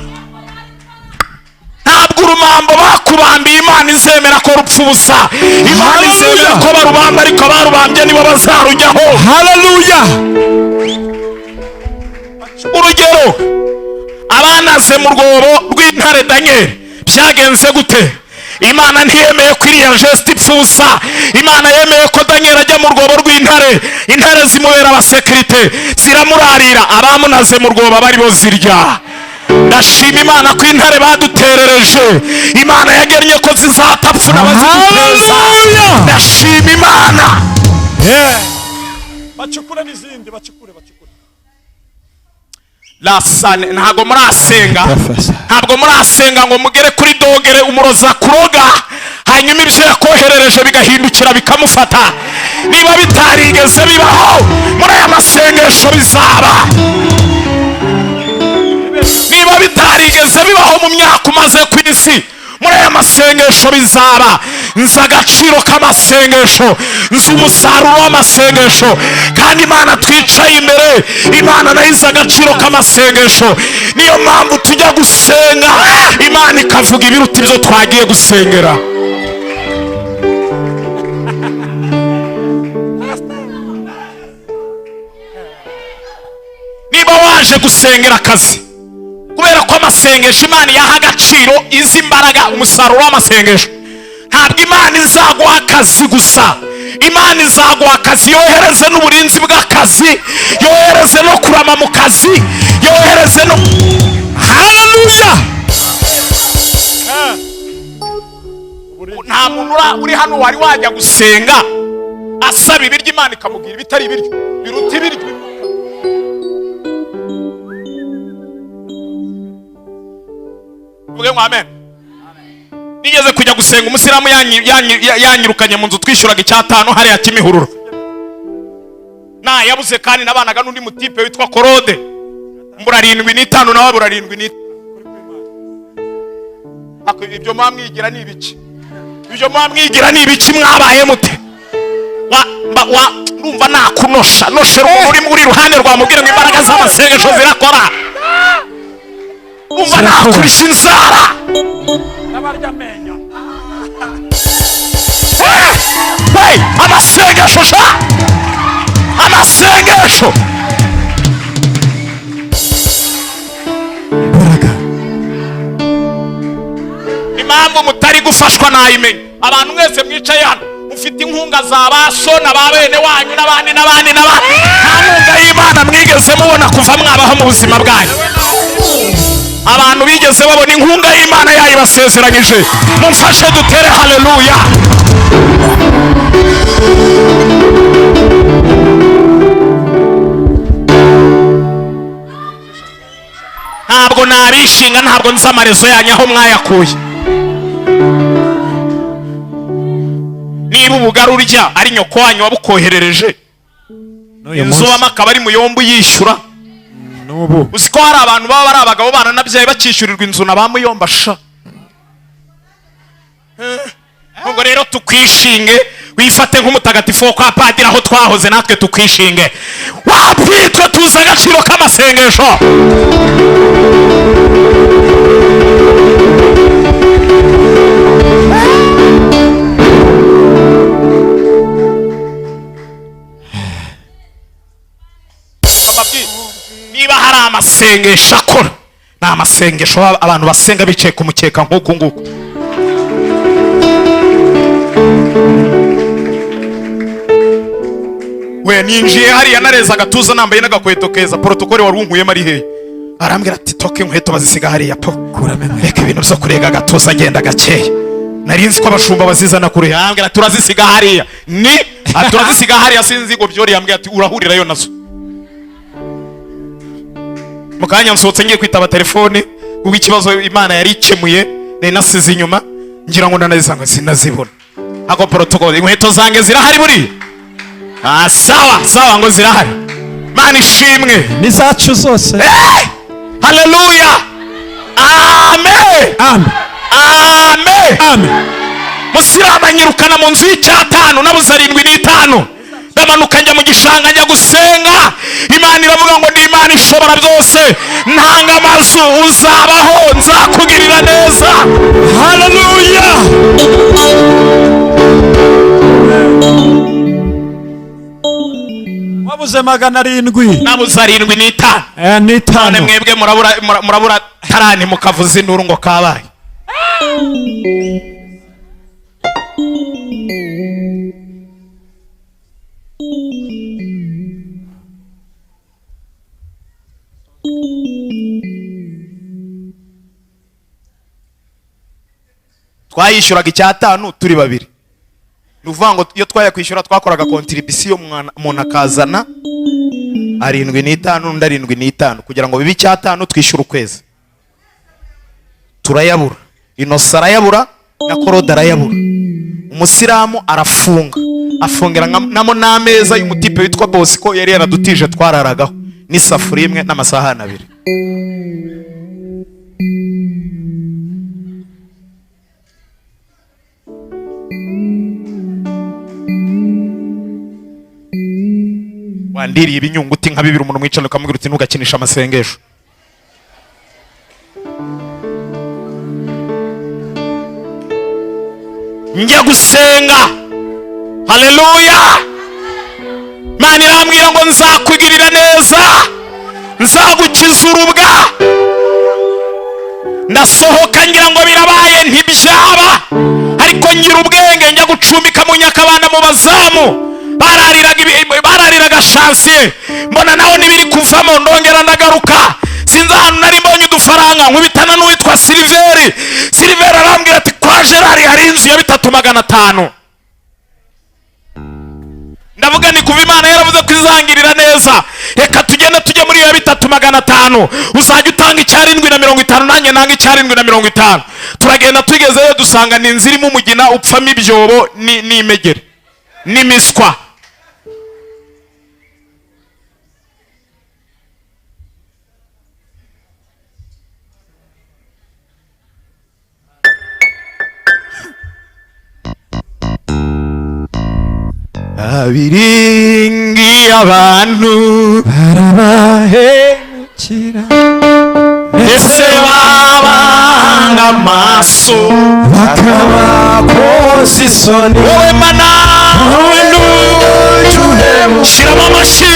S1: Ntabwo urumambo bakubambiye Imana izemera ko rupfa ubusa. Imana izemera ko barubamba, ariko abarubambye nibo bazarujyaho.
S3: Haleluya.
S1: Urugero, abanaze mu rwobo rw'intare Daniel, byagenze gute? Imana ntiyemeye ko iriya geste ipfa ubusa. Imana yemeye ko Daniel ajya mu rwobo rw'intare, intare zimubera abasekirite, ziramurarira, abamunaze mu rwobo aba aribo zirya. Ndashima Imana ko intare baduterereje, Imana yagennye ko zizatapfuna baziduteza.
S3: Hallelujah!
S1: Ndashima Imana.
S3: Yeah.
S4: Bacukure n'izindi, bacukure, bacukure.
S1: Lasane, ntabwo murasenga.
S2: Professor.
S1: Ntabwo murasenga ngo mugere kuri degré umuroza kuroga, hanyuma ibyo yakoherereje bigahindukira bikamufata. Niba bitarigeze bibaho, muri aya masengesho bizaba. Niba bitarigeze bibaho mu myaka umaze ku isi, muri aya masengesho bizaba. Nzi agaciro k'amasengesho, nzi umusaruro w'amasengesho, kandi Imana twicaye imbere, Imana nayo izi agaciro k'amasengesho. Niyo mpamvu tujya gusenga, Imana ikavuga ibiruta ibyo twagiye gusengera. Niba waje gusengera akazi, kubera ko amasengesho Imana yaha agaciro, izi imbaraga umusaruro w'amasengesho, ntabwo Imana izaguha akazi gusa. Imana izaguha akazi, yohereze n'uburinzi bw'akazi, yohereze no kurama mu kazi, yohereze no
S3: Haleluya.
S1: Nta muntu uri hano wari wajya gusenga asaba ibiryo, Imana ikamubwira ibitari ibiryo, biruta ibiryo. Uvuge ngo amen. Nigeze kujya gusenga, umusilamu yanyirukanye mu nzu twishyuraga icyatanu hariya Kimihurura, nayabuze, kandi nabanaga n'undi mutipe witwa Korode, mbura 75, nawe abura 75. Ako ibyo muba mwigira ni ibiki? Ibyo muba mwigira ni ibiki? Mwabaye mute? Wa wa ndumva nakunosha noshera umuntu uri iruhande rwamubwira ngo imbaraga z'amasengesho zirakora. Ndumva nakurisha inzara.
S4: N'abarya amenyo.
S1: Eh! Hey, amasengesho sha, amasengesho.
S3: Imbaraga.
S1: Impamvu mutari gufashwa nayimenya. Abantu mwese mwicaye hano mufite inkunga za ba so na ba bene wanyu n'abandi n'abandi n'abandi. Nta nkunga y'Imana mwigeze mubona kuva mwabaho mu buzima bwanyu. Abantu bigeze babona inkunga y'Imana yayibasezeranyije, mumfashe dutere haleluya. Nabishinga, ntabwo nzi amarezo yanyu aho mwayakuye. Niba ubugari urya ari nyoko wanyu wabukoherereje,
S3: N'uyu
S1: inzu
S3: munsi.
S1: ubamo akaba ari muyombo uyishyura.
S3: N'ubu.
S1: Uzi ko hari abantu baba ari abagabo baranabyaye, bakishyurirwa inzu na ba muyomba sha? Ubwo rero tukwishinge, wifate nk'umutagatifu wo kwa padiri aho twahoze, natwe tukwishinge. Wabwitwe, tuzi agaciro k'amasengesho. Mbabwire, niba hari amasengesho akora, ni amasengesho abantu basenga bicaye ku mukeka nk'uku nguku. We, ninjiye hariya nareza agatuza, nambaye n'agakweto keza. Protocole wari unkuyemo ari hehe? Arambwira ati: "Toke, inkweto bazisiga hariya po."
S3: Kuramo inkweto.
S1: "Reka ibintu byo kurega agatuza, agenda gakeya. Nari nzi ko abashumba bazizana kure." Arambwira ati: "Turazisiga hariya." Ni ati: "Turazisiga hariya." Sinzi ngo byori, yambwira ati: "Urahurirayo nazo mu kanya." Nsohotse ngiye kwitaba telefone kuko ikibazo Imana yari ikemuye nari nasize inyuma, ngira ngo ndanazisanga, sinazibona. Ako protocol, inkweto zanjye zirahari buriya? Ah, sawa sawa, ngo zirahari. Mana ishimwe.
S3: N'izacu zose.
S1: Eh! Haleluya, amen.
S3: Amen.
S1: Amen.
S3: Amen.
S1: Musilamu anyirukana mu nzu y'icyatanu, nabuze 75. Ndamanuka njya mu gishanga, njya gusenga. Imana iravuga ngo: "Ni Imana ishobora byose, ntanga amazu, uzabaho, nzakugirira neza."
S3: Haleluya. Wabuze 700.
S1: Nabuze 75.
S3: Eh,
S1: None
S3: n'itanu.
S1: mwebwe murabura, murabura tarani, mukavuza induru ngo kabaye. Twayishyuraga icyatanu turi babiri. Ni ukuvuga ngo iyo twayakwishyura twakoraga contribution, umuntu akazana 75, undi 75, kugira ngo bibe icyatanu, twishyure ukwezi. Turayabura, Inosa arayabura na Korode arayabura. Umusilamu arafunga, afungira namo n'ameza y'umutipe witwa Bosco yari yaradutije twararagaho, n'isafuriya imwe n'amasahani abiri. Wandiriye ibinyunguti nka bibiri. Umuntu mwicarana ukamubwira uti: "Ntugakinishe amasengesho." Njya gusenga, haleluya, Imana irambwira ngo: "Nzakugirira neza, nzagukiza urubwa." Ndasohoka ngira ngo birabaye, ntibyaba. Ariko ngira ubwenge, njya gucumbika mu Nyakabanda mu bazamu barariraga barariraga chantier. Mbona naho ntibiri kuvamo, ndongera ndagaruka. Sinzi ahantu nari mbonye udufaranga, nkubitana n'uwitwa Siliveri. Siliveri arambwira ati: "Kwa Gerard hari inzu ya 3,500." Ndavuga ni kuva Imana yaravuze ko izangirira neza, reka tugende tujye muri iyo 3,500. Uzajya utanga icyarindwi na 50, nanjye nanga icyarindwi na 50. Turagenda, tugezeyo dusanga ni inzu irimo umugina upfamo ibyobo n'imegere n'imiswa. Abiringiye abantu
S3: Barabahemukira.
S1: Ese babanga amaso
S3: Bakabakoza isoni.
S1: Wowe Mana,
S3: Wowe
S1: shyiramo amashyi.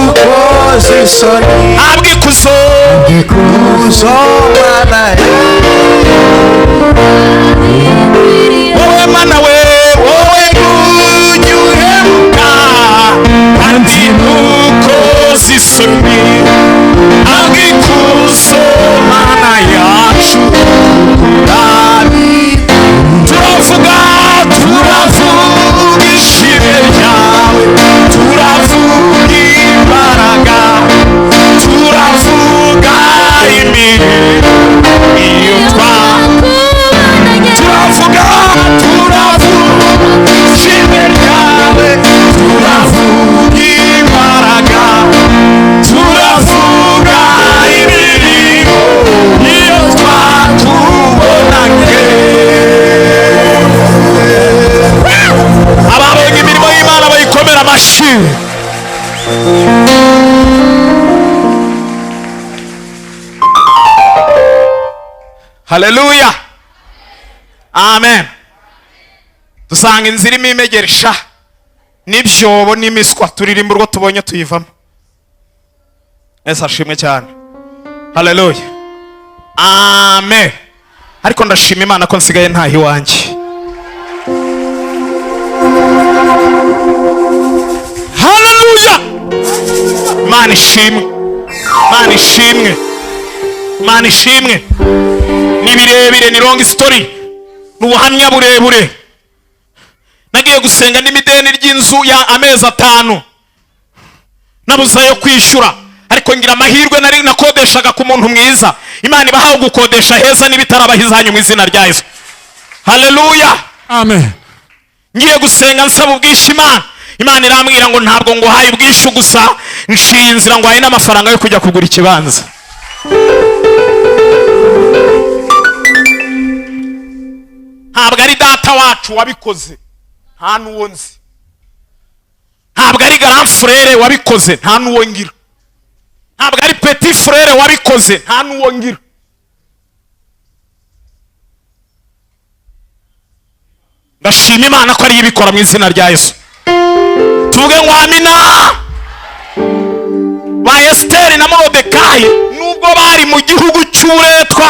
S5: Ukoze isoni.
S1: Habwa ikuzo.
S5: Ikuzo Mana.
S1: Wowe Mana we, wowe ujya uhemuka kandi ntukoze isoni, habwa ikuzo Mana yacu. Turavuga, turavuga ishimwe ryawe, turavuga imbaraga, turavuga Haleluya, amen. Dusanga inzira irimo imegeresha n'ibyobo n'imiswa, turirimba urwo tubonye tuyivamo. Ese ashimwe cyane. Haleluya, amen. Ariko ndashima Imana ko nsigaye ntaha iwanjye. Haleluya, Imana ishimwe, Imana ishimwe, Imana ishimwe. Ni birebire, ni long story, ni ubuhamya burebure. Nagiye gusenga n'imideni ry'inzu ya amezi 5, nabuze ayo kwishyura, ariko ngira amahirwe nari nakodeshaga ku muntu mwiza. Imana ibahawe gukodesha heza n'ibitarabaho izanyu mu izina rya Yesu. Haleluya,
S3: amen.
S1: Ngiye gusenga nsaba ubwishyu Imana, Imana irambwira ngo ntabwo nguhaye ubwishyu gusa, nshiye inzira nguhaye n'amafaranga yo kujya kugura ikibanza. Ntabwo ari data wacu wabikoze, nta n'uwo nzi. Ntabwo ari grand frere wabikoze, nta n'uwo ngira. Ntabwo ari petit frere wabikoze, nta n'uwo ngira. Ndashima Imana ko ariyo ibikora mu izina rya Yesu. Tuvuge ngo amina. Ba Esiteri na Morodekayi nubwo bari mu gihugu cy'uburetwa,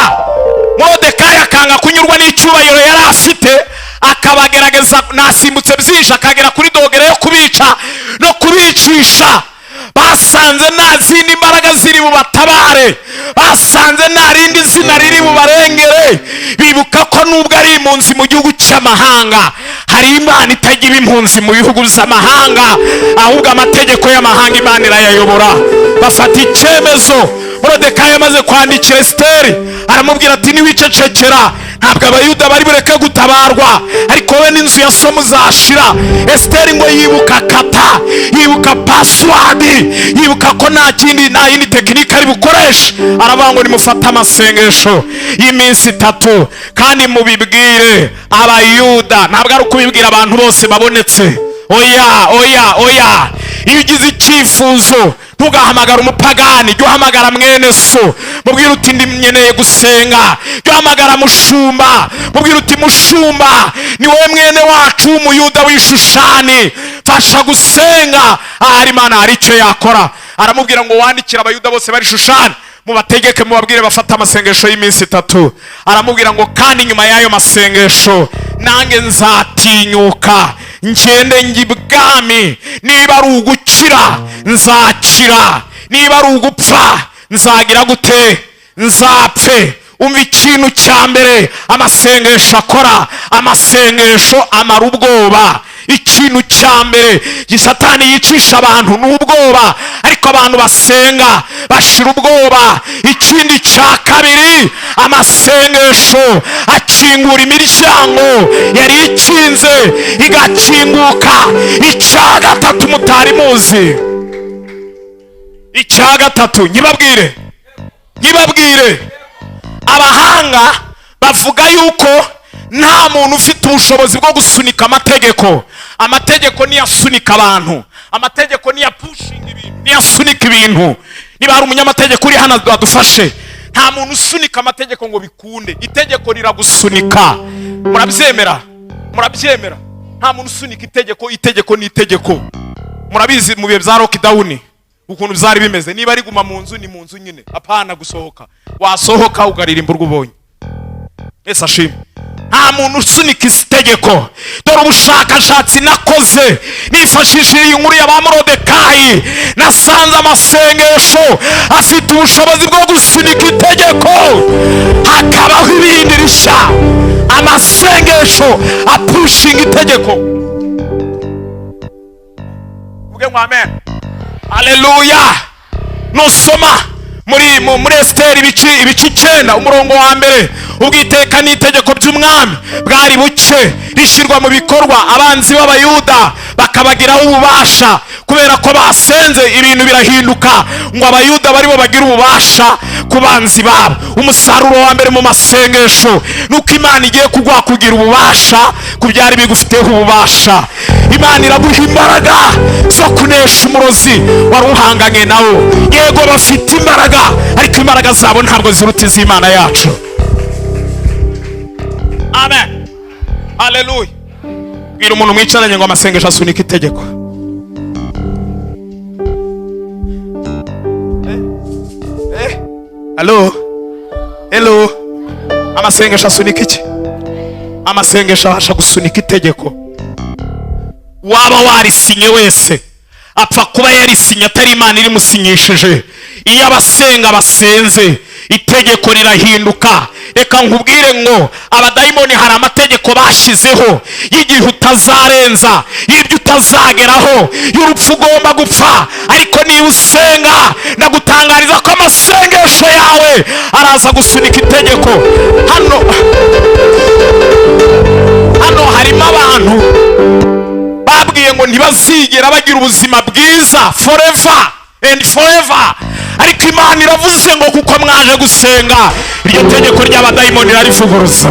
S1: Morodekayi akanga kunyurwa n'icyubahiro yari afite, akabagerageza, nasimbutse byinshi, akagera kuri dogere yo kubica no kubicisha. Basanze nta zindi mbaraga ziri bubatabare, basanze nta rindi zina riri bubarengere. Bibuka ko nubwo ari impunzi mu gihugu cy'amahanga, hari Imana itagira impunzi mu bihugu by'amahanga, ahubwo amategeko y'amahanga Imana irayayobora. Bafata icyemezo. Morodekayi amaze kwandikira Esiteri aramubwira ati niwicecekera ntabwo Abayuda bari bureke gutabarwa, ariko wowe n'inzu ya so muzashira. Esiteri ngo yibuka kata, yibuka password, yibuka ko nta kindi, nta yindi tekinike ari bukoreshe. Aravuga ngo nimufate amasengesho y'iminsi 3 kandi mubibwire Abayuda. Ntabwo ari ukubibwira abantu bose babonetse. Oya, oya, oya. Iyo ugize icyifuzo ntugahamagara umupagani, jya uhamagara mwene so, mubwire uti nkeneye gusenga. Jya uhamagara mushumba, mubwire uti mushumba ni wowe mwene wacu w'umuyuda w'ishushani, mfasha gusenga. Ahari Imana hari icyo yakora. Aramubwira ngo wandikire Abayuda bose bari Shushani, mubategeke, mubabwire bafate amasengesho y'iminsi 3. Aramubwira ngo kandi nyuma y'ayo masengesho nange nzatinyuka ngende njye ibwami, niba ari ugukira nzakira, niba ari ugupfa nzagira gute, nzapfe. Umva ikintu cya mbere amasengesho akora, amasengesho amara ubwoba. Ikintu cya mbere Satani yicisha abantu ni ubwoba, ariko abantu basenga bashira ubwoba. Ikindi cya kabiri, amasengesho akingura imiryango yari ikinze igakinguka. Icya gatatu mutari muzi, icya gatatu nkibabwire, abahanga bavuga yuko nta muntu ufite ubushobozi bwo gusunika amategeko. Amategeko niyo asunika abantu, amategeko niyo apushinga ibintu, niyo asunika ibintu. Niba hari umunyamategeko uri hano adufashe, nta muntu usunika amategeko ngo bikunde, itegeko riragusunika. Murabyemera? Murabyemera? Nta muntu usunika itegeko, itegeko ni itegeko. Murabizi mu bihe bya lockdown ukuntu byari bimeze, niba ari guma mu nzu ni mu nzu nyine, apana gusohoka. Wasohoka ukaririmba urwo ubonye. Ese ashimwe. Nta muntu usunika itegeko. Dore ubushakashatsi nakoze nifashishije iyi nkuru ya ba Morodekayi, nasanze amasengesho afite ubushobozi bwo gusunika itegeko, hakabaho ibindi rishya. Amasengesho apushinga itegeko. Uvuge ngo amen. Haleluya. Nusoma muri Esiteri ibice 9 umurongo wa 1, ubwiteka n'itegeko by'umwami bwari buke rishyirwa mu bikorwa, abanzi b'Abayuda bakabagiraho ububasha. Kubera ko basenze ibintu birahinduka, ngo Abayuda baribo bagira ububasha ku banzi babo. Umusaruro wa mbere mu masengesho nuko Imana igiye kuguha kugira ububasha ku byari bigufiteho ububasha. Imana iraguha imbaraga zo kunesha umurozi wari uhanganye nawo. Yego bafite imbaraga, ariko imbaraga zabo ntabwo ziruta iz'Imana yacu. Amen, haleluya. Bwira umuntu mwicaranye ngo amasengesho asunika itegeko. Hello, hello. Amasengesho asunika iki? Amasengesho abasha gusunika itegeko. Waba warisinye wese apfa kuba yarisinye atari Imana irimusinyishije. Iyo abasenga basenze, itegeko rirahinduka. Reka nkubwire ngo abadayimoni hari amategeko bashyizeho y'igihe utazarenza, y'ibyo utazageraho, y'urupfu ugomba gupfa. Ariko niba usenga, ndagutangariza ko amasengesho yawe araza gusunika itegeko. Hano harimo abantu babwiye ngo ntibazigera bagira ubuzima bwiza forever and forever, ariko Imana iravuze ngo kuko mwaje gusenga, iryo tegeko ry'abadayimoni rarivuguruza.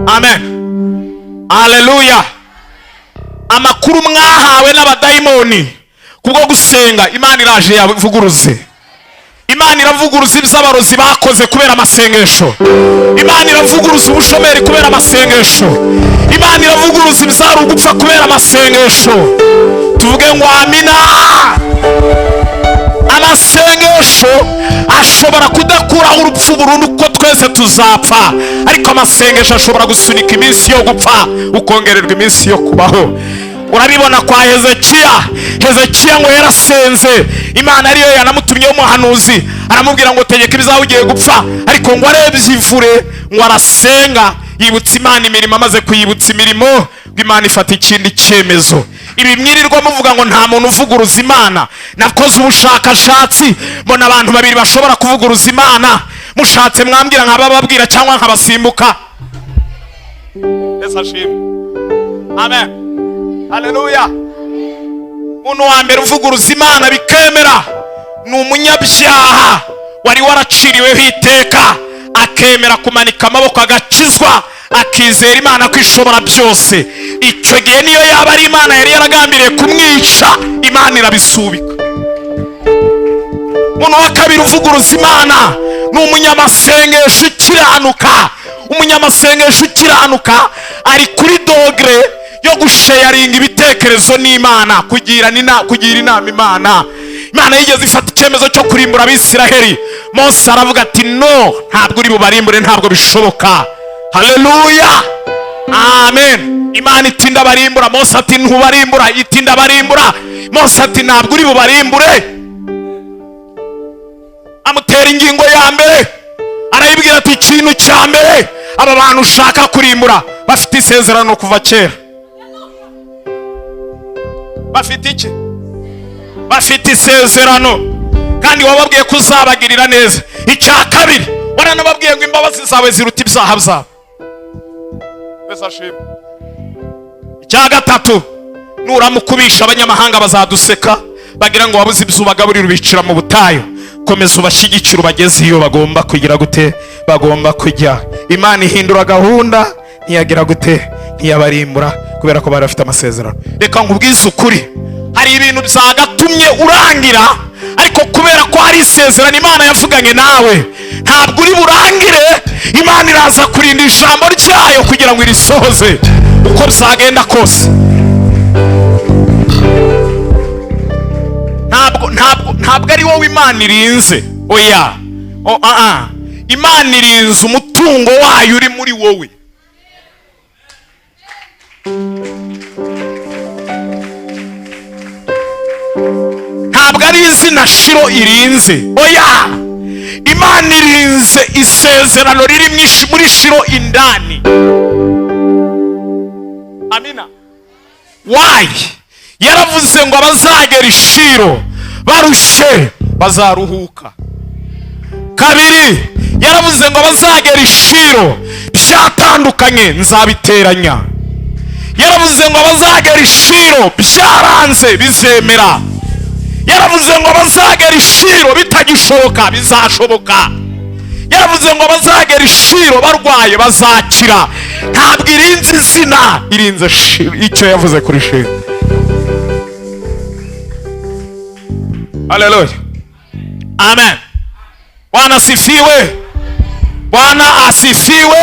S1: Amen, haleluya. Amakuru mwahawe n'abadayimoni, kubwo gusenga Imana iraje yavuguruze. Imana iravuguruza iby'abarozi bakoze kubera amasengesho. Imana iravuguruza ubushomeri kubera amasengesho. Imana iravuguruza ibyari ugupfa kubera amasengesho. Tuvuge ngo amina. Amasengesho ashobora kudakuraho urupfu burundu, kuko twese tuzapfa, ariko amasengesho ashobora gusunika iminsi yo gupfa, ukongererwa iminsi yo kubaho. Urabibona kwa Hezekiya. Hezekiya ngo yarasenze, Imana ariyo yanamutumyeho umuhanuzi, aramubwira ngo tegeka ibizaho, ugiye gupfa. Ariko ngo arebye ivure, ngo arasenga, yibutsa Imana imirimo. Amaze kuyibutsa imirimo, ngo Imana ifata ikindi cyemezo. Ibi mwirirwa muvuga ngo nta muntu uvuguruza Imana, nakoze ubushakashatsi mbona abantu babiri bashobora kuvuguruza Imana. Mushatse mwambwira nkabababwira cyangwa nkabasimbuka. Yesu ashimwe. Amen, haleluya. Umuntu wa mbere uvuguruza Imana bikemera ni umunyabyaha wari waraciriweho iteka, akemera kumanika amaboko, agakizwa, akizera Imana ko ishobora byose. Icyo gihe niyo yaba ari Imana yari yaragambiriye kumwica, Imana irabisubika. Umuntu wa kabiri uvuguruza Imana ni umunyamasengesho ukiranuka. Umunyamasengesho ukiranuka ari kuri degré yo gusharinga ibitekerezo n'Imana, kugira inama Imana. Imana yigeze ifata icyemezo cyo kurimbura Abisiraheli. Mose aravuga ati: "No, ntabwo uri bubarimbure, ntabwo bishoboka." Haleluya, amen. Imana iti: "Ndabarimbura." Mose ati: "Ntubarimbura." Iti: "Ndabarimbura." Mose ati: "Ntabwo uri bubarimbure." Amutera ingingo ya mbere, arayibwira ati: "Ikintu cya mbere, aba bantu ushaka kurimbura bafite isezerano kuva kera." Bafite iki? Bafite isezerano, kandi wababwiye ko uzabagirira neza. Icya kabiri, waranababwiye ngo imbabazi zawe ziruta ibyaha byabo. Yesu ashimwe. Icya gatatu, nuramukubisha abanyamahanga bazaduseka, bagira ngo wabuze ibyo ubagaburira ubicira mu butayu. Komeza ubashyigikire, ubageze iyo bagomba kugira gute, bagomba kujya. Imana ihindura gahunda, ntiyagira gute, ntiyabarimbura, kubera ko bari bafite amasezerano. Reka nkubwize ukuri, hari ibintu byagatumye urangira, ariko kubera ko hari isezerano Imana yavuganye nawe, ntabwo uri burangire. Imana iraza kurinda ijambo ryayo kugira ngo irisohoze uko byagenda kose. Ntabwo ari wowe Imana irinze, oya. O, ah, ah. Imana irinze umutungo wayo uri muri wowe. Ntabwo ari izina Shiro irinze, oya. Imana irinze isezerano riri muri Shiro indani. Amina. Wayi yaravuze ngo abazagera i Shiro barushye bazaruhuka. Kabiri, yaravuze ngo abazagera i Shiro byatandukanye nzabiteranya. Yaravuze ngo abazagera i Shiro byaranze bizemera. Yaravuze ngo abazagera i Shiro bitagishoboka bizashoboka. Yaravuze ngo abazagera i Shiro barwaye bazakira. Ntabwo irinze izina, irinze icyo yavuze kuri Shiro. Haleluya, amen. Bwana asifiwe, Bwana asifiwe.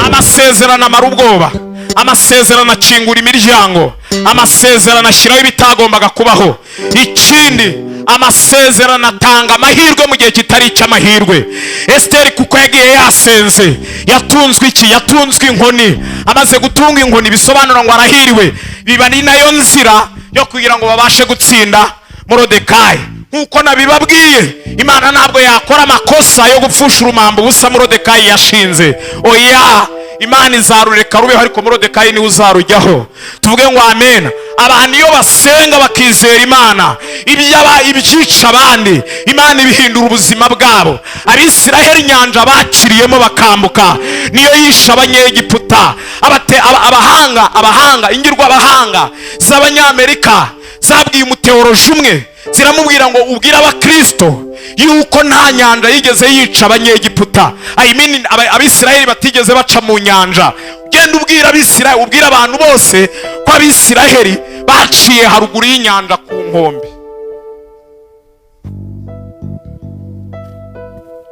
S1: Amasezerano amara ubwoba, amasezerano akingura imiryango, amasezerano ashyiraho ibitagombaga kubaho. Ikindi, amasezerano atanga amahirwe mu gihe kitari icy'amahirwe. Esiteri kuko yagiye yasenze, yatunzwe iki? Yatunzwe inkoni. Amaze gutunga inkoni, bisobanura ngo arahiriwe. Biba ni nayo nzira yo kugira ngo babashe gutsinda Morodekayi. Nk'uko nabibabwiye, Imana ntabwo yakora amakosa yo gupfusha urumambo ubusa Morodekayi yashinze. Oya, Imana izarureka rubeho, ariko Morodekayi niwe uzarujyaho. Tuvuge ngo amen. Abantu iyo basenga bakizera Imana, ibyaba ibyica abandi, Imana ibihindura ubuzima bwabo. Abisiraheli, inyanja bakiriyemo bakambuka niyo yishe Abanyegiputa. Abahanga, ingirwa abahanga z'Abanyamerika zabwiye umuteoroji umwe, ziramubwira ngo: "Ubwire Abakristo yuko nta nyanja yigeze yica Abanyegiputa." I mean, Abisirayeli batigeze baca mu nyanja. Genda ubwira Abisirayeli, ubwire abantu bose ko Abisirayeli baciye haruguru y'inyanja ku nkombe.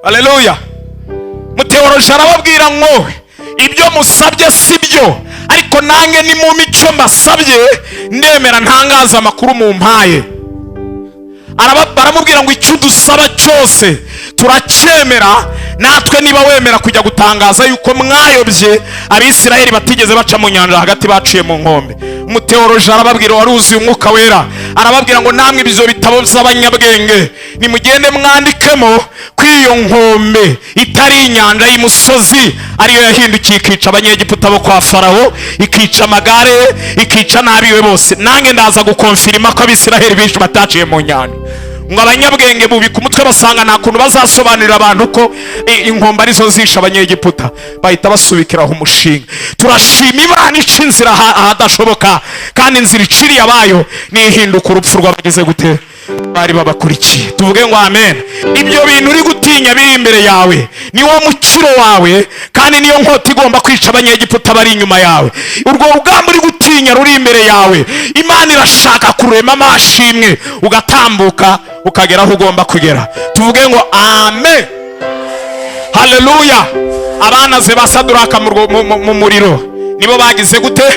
S1: Haleluya! Muteoroji arababwira ngo: "Ibyo musabye si byo, ariko nange ni mu mico mbasabye, ndemera ntangaza amakuru mumpaye." Baramubwira ngo: "Icyo udusaba cyose turacyemera natwe, niba wemera kujya gutangaza yuko mwayobye, Abisirayeli batigeze baca mu nyanja hagati, baciye mu nkombe." Umuteoroji arababwira, wari wuzuye Umwuka Wera, arababwira ngo: "Namwe ibyo bitabo by'abanyabwenge nimugende mwandikemo ko iyo nkombe itari inyanja y'umusozi, ariyo yahindukiye ikica Abanyegiputa bo kwa Farawo, ikica amagare, ikica n'abiwe bose. Nange ndaza gukonfirima ko Abisirayeli benshi bataciye mu nyanja." Ngo abanyabwenge bubika umutwe, basanga nta kuntu bazasobanurira abantu ko inkombe arizo zishe Abanyegiputa, bahita basubikiraho umushinga. Turashima Imana ica inzira ahadashoboka, kandi inzira iciriye abayo nihinduka urupfu rw'abagize gute? Bari babakurikiye. Tuvuge ngo amen. Ibyo bintu uri gutinya biri imbere yawe niwo mukiro wawe, kandi niyo nkota igomba kwica Abanyegiputa bari inyuma yawe. Urwo rugamba uri gutinya ruri imbere yawe, Imana irashaka kurema amashimwe, ugatambuka ukagera aho ugomba kugera. Tuvuge ngo amen. Haleluya! Abanaze ba Saduraka mu muriro nibo bagize gute?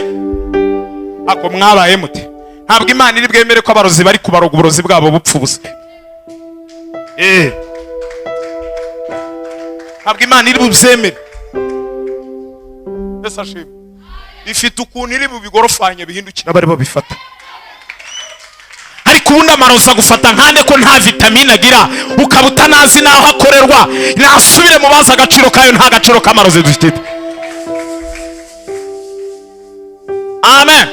S1: Ako mwabaye mute? Ntabwo Imana iri bwemere ko abarozi bari kubaroga uburozi bwabo bupfa ubusa. Ntabwo Imana iri bubyemere. Yesu ashimwe. Ifite ukuntu iri bubigorofanye bihindukira bari babifata. Ariko ubundi amarozi agufata nkande ko nta vitamine agira, ukaba utanazi n'aho akorerwa? Nasubire mu bazi agaciro kayo. Nta gaciro k'amarozi dufite. Amen,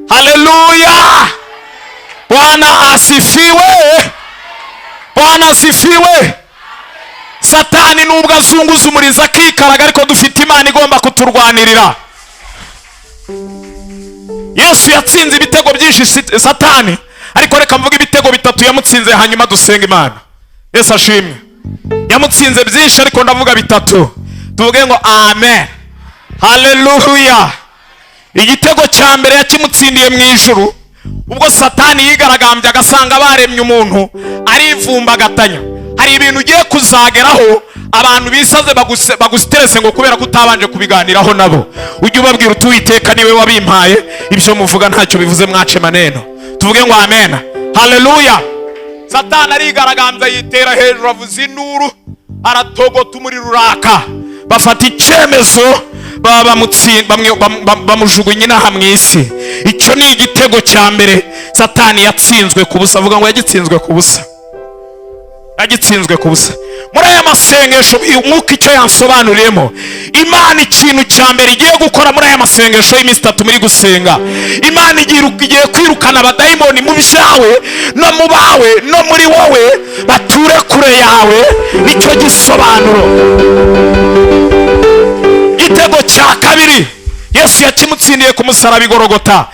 S1: haleluya! Bwana asifiwe, Bwana asifiwe. Satani nubwo azunguza umurizo akikaraga, ariko dufite Imana igomba kuturwanirira. Yesu yatsinze ibitego byinshi Satani, ariko reka mvuge ibitego bitatu yamutsinze, hanyuma dusenga Imana. Yesu ashimwe. Yamutsinze byinshi, ariko ndavuga bitatu. Tuvuge ngo amen. Haleluya! Igitego cya mbere yakimutsindiye mu ijuru, ubwo Satani yigaragambye agasanga baremye umuntu, arivumbagatanya. Hari ibintu ugiye kuzageraho, abantu bisaze bagusiterese ngo kubera ko utabanje kubiganiraho nabo. Ujye ubabwira uti: "Uwiteka niwe wabimpaye, ibyo muvuga ntacyo bivuze, mwace maneno." Tuvuge ngo amen. Haleluya! Satani arigaragambya, yitera hejuru, avuza induru, aratogota, umuriro uraka. Bafata icyemezo, baba bamujugunye inaha mu isi. Icyo ni igitego cya mbere Satani yatsinzwe ku busa. Avuga ngo yagitsinzwe ku busa, yagitsinzwe ku busa. Muri aya masengesho, Umwuka icyo yansobanuriyemo, Imana ikintu cya mbere igiye gukora muri aya masengesho y'iminsi 3 muri gusenga, Imana igiye kwirukana abadayimoni mu byawe no mu bawe no muri wowe, bature kure yawe. Nicyo gisobanuro. Igitego cya kabiri Yesu yakimutsindiye ku musaraba i Gorogota,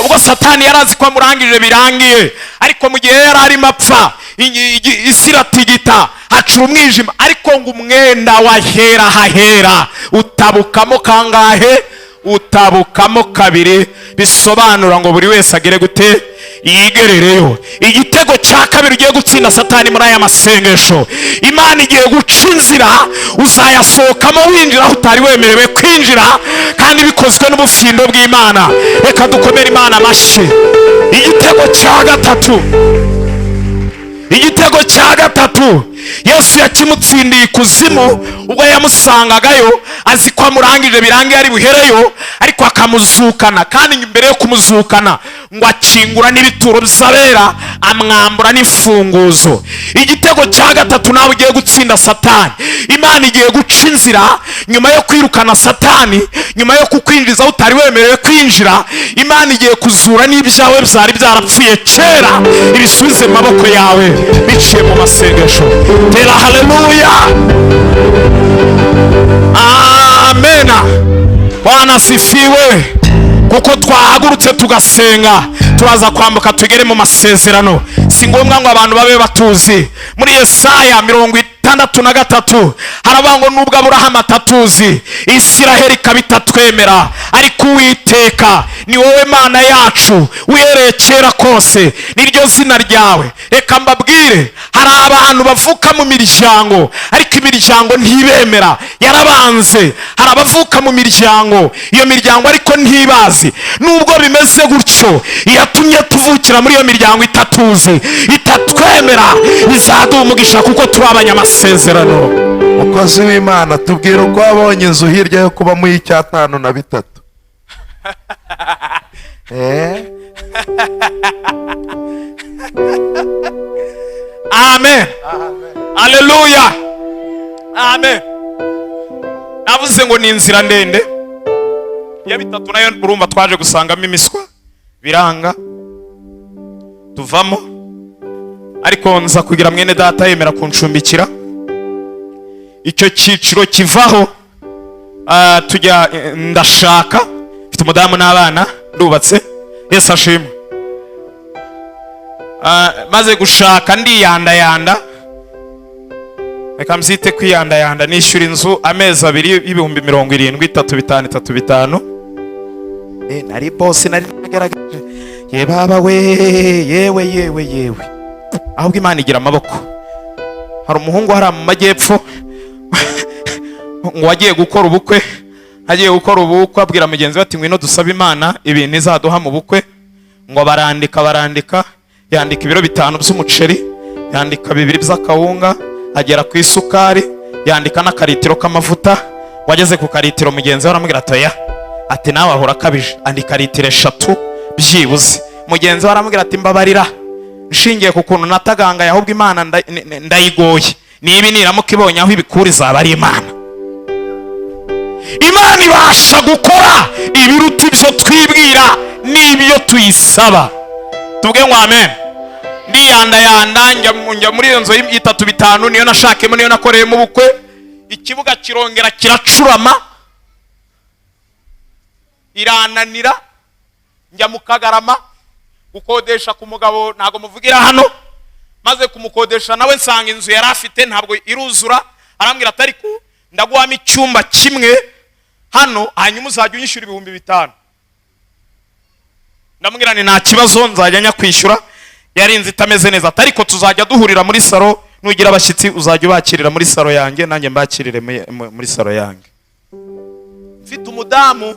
S1: ubwo Satani yari azi ko amurangije birangiye, ariko mu gihe yari arimo apfa, isi iratigita, hacura umwijima, ariko ngo umwenda wahera hahera utabukamo kangahe? Utabukamo kabiri, bisobanura ngo buri wese agere gute? Yigerereyo. Igitego cya kabiri ugiye gutsinda Satani muri aya masengesho, Imana igiye guca inzira, uzayasohokamo winjira aho utari wemerewe kwinjira, kandi bikozwe n'ubufindo bw'Imana. Reka dukomere Imana amashyi. Igitego cya gatatu, igitego cya gatatu, Yesu yakimutsindiye ikuzimu ubwo yamusangagayo azi ko amurangije, birangiye ari buhereyo, ariko akamuzukana. Kandi mbere yo kumuzukana ngo akingura n'ibituro by'abera, amwambura n'imfunguzo. Igitego cya gatatu nawe ugiye gutsinda Satani, Imana igiye guca inzira nyuma yo kwirukana Satani, nyuma yo kukwinjiza aho utari wemerewe kwinjira. Imana igiye kuzura n'ibyawe byari byarapfuye kera, ibisubize mu maboko yawe biciye mu masengesho. Tera haleluya, amena. Bwana asifiwe. Kuko twahagurutse tugasenga, turaza kwambuka tugere mu masezerano. Si ngombwa ngo abantu babe batuzi. Muri Yesaya 63 haravuga ngo nubwo Aburahamu atatuzi, Isiraheli ikaba itatwemera, ariko Uwiteka ni wowe Mana yacu uhereye kera kose, niryo zina ryawe. Reka mbabwire, hari abantu bavuka mu miryango ariko imiryango ntibemera, yarabanze. Hari abavuka mu miryango, iyo miryango ariko ntibazi. Nubwo bimeze gutyo, iyatumye tuvukira muri iyo miryango itatuzi, itatwemera, izaduha umugisha kuko turi abanyamasezerano.
S5: Mukozi w'Imana, tubwira uko wabonye inzu hirya yo kuba mu y'icyatanu na bitatu.
S1: Amen, aleluya, amen. Navuze ngo ni inzira ndende ya bitatu, nayo urumva twaje gusangamo imiswa, biranga tuvamo, ariko nza kugira mwene data yemera kuncumbikira. Icyo cyiciro kivaho, tujya ndashaka, mfite umudamu n'abana, ndubatse, Yesu ashimwe. Maze gushaka ndiyandayanda, reka mbyite kwiyandayanda, nishyura inzu amezi abiri y'70,000, 3 5 3 5. Nari bosi, nari nagaragaje, ye baba we, yewe yewe yewe. Ahubwo Imana igira amaboko. Hari umuhungu hariya mu majyepfo ngo wagiye gukora ubukwe, agiye gukora ubukwe abwira mugenzi we ati ngwino dusabe Imana ibintu izaduha mu bukwe. Ngo barandika barandika, yandika ibiro 5 by'umuceri, yandika 2 by'akawunga, agera ku isukari, yandika n'akaritiro k'amavuta. Wageze ku karitiro mugenzi we aramubwira ati oya, ati nawe ahora akabije, andika litiro 3 byibuze. Mugenzi we aramubwira ati mbabarira, nshingiye ku kuntu natagangaye, ahubwo Imana ndayigoye, niba niramuka ibonye aho ibikura izaba ari Imana. Imana ibasha gukora ibiruta ibyo twibwira n'ibyo tuyisaba. Tuvuge ngo amen. Ndiyandayanda njya muri iyo nzu y'itatu bitanu, niyo nashakemo, niyo nakoreyemo ubukwe. Ikibuga kirongera kiracurama, irananira. Njya mu Kagarama gukodesha ku mugabo, ntabwo muvugira hano. Maze kumukodesha nawe nsanga inzu yari afite ntabwo iruzura, arambwira ati ariko ndaguhamo icyumba kimwe hano, hanyuma uzajya unyishyura 5,000. Ndamubwira nti nta kibazo, nzajya njya kwishyura. Yari inzu itameze neza, ariko tuzajya duhurira muri salo, nugira abashyitsi uzajya ubakirira muri salo yanjye, nanjye mbakirire muri salo yanjye. Mfite umudamu,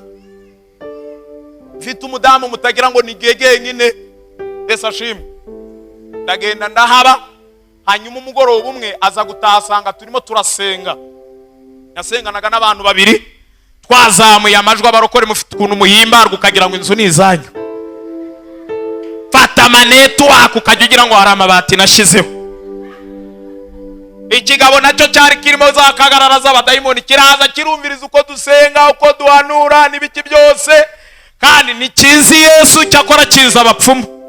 S1: mfite umudamu mutagira ngo ni gege nyine, Yesu ashimwe. Ndagenda ndahaba, hanyuma umugoroba umwe aza gutaha asanga turimo turasenga. Nasenganaga n'abantu babiri, twazamuye amajwi. Abarokore mufite ukuntu muhimbarwa ukagira ngo inzu ni izanyu. Fata amanetiwaka ukajya ugira ngo hari amabati nashyizeho. Ikigabo nacyo cyari kirimo za kagarara z'abadayimoni, kiraza kirumviriza uko dusenga, uko duhanura n'ibiki byose, kandi ntikizi Yesu, cyakora kiza abapfumu.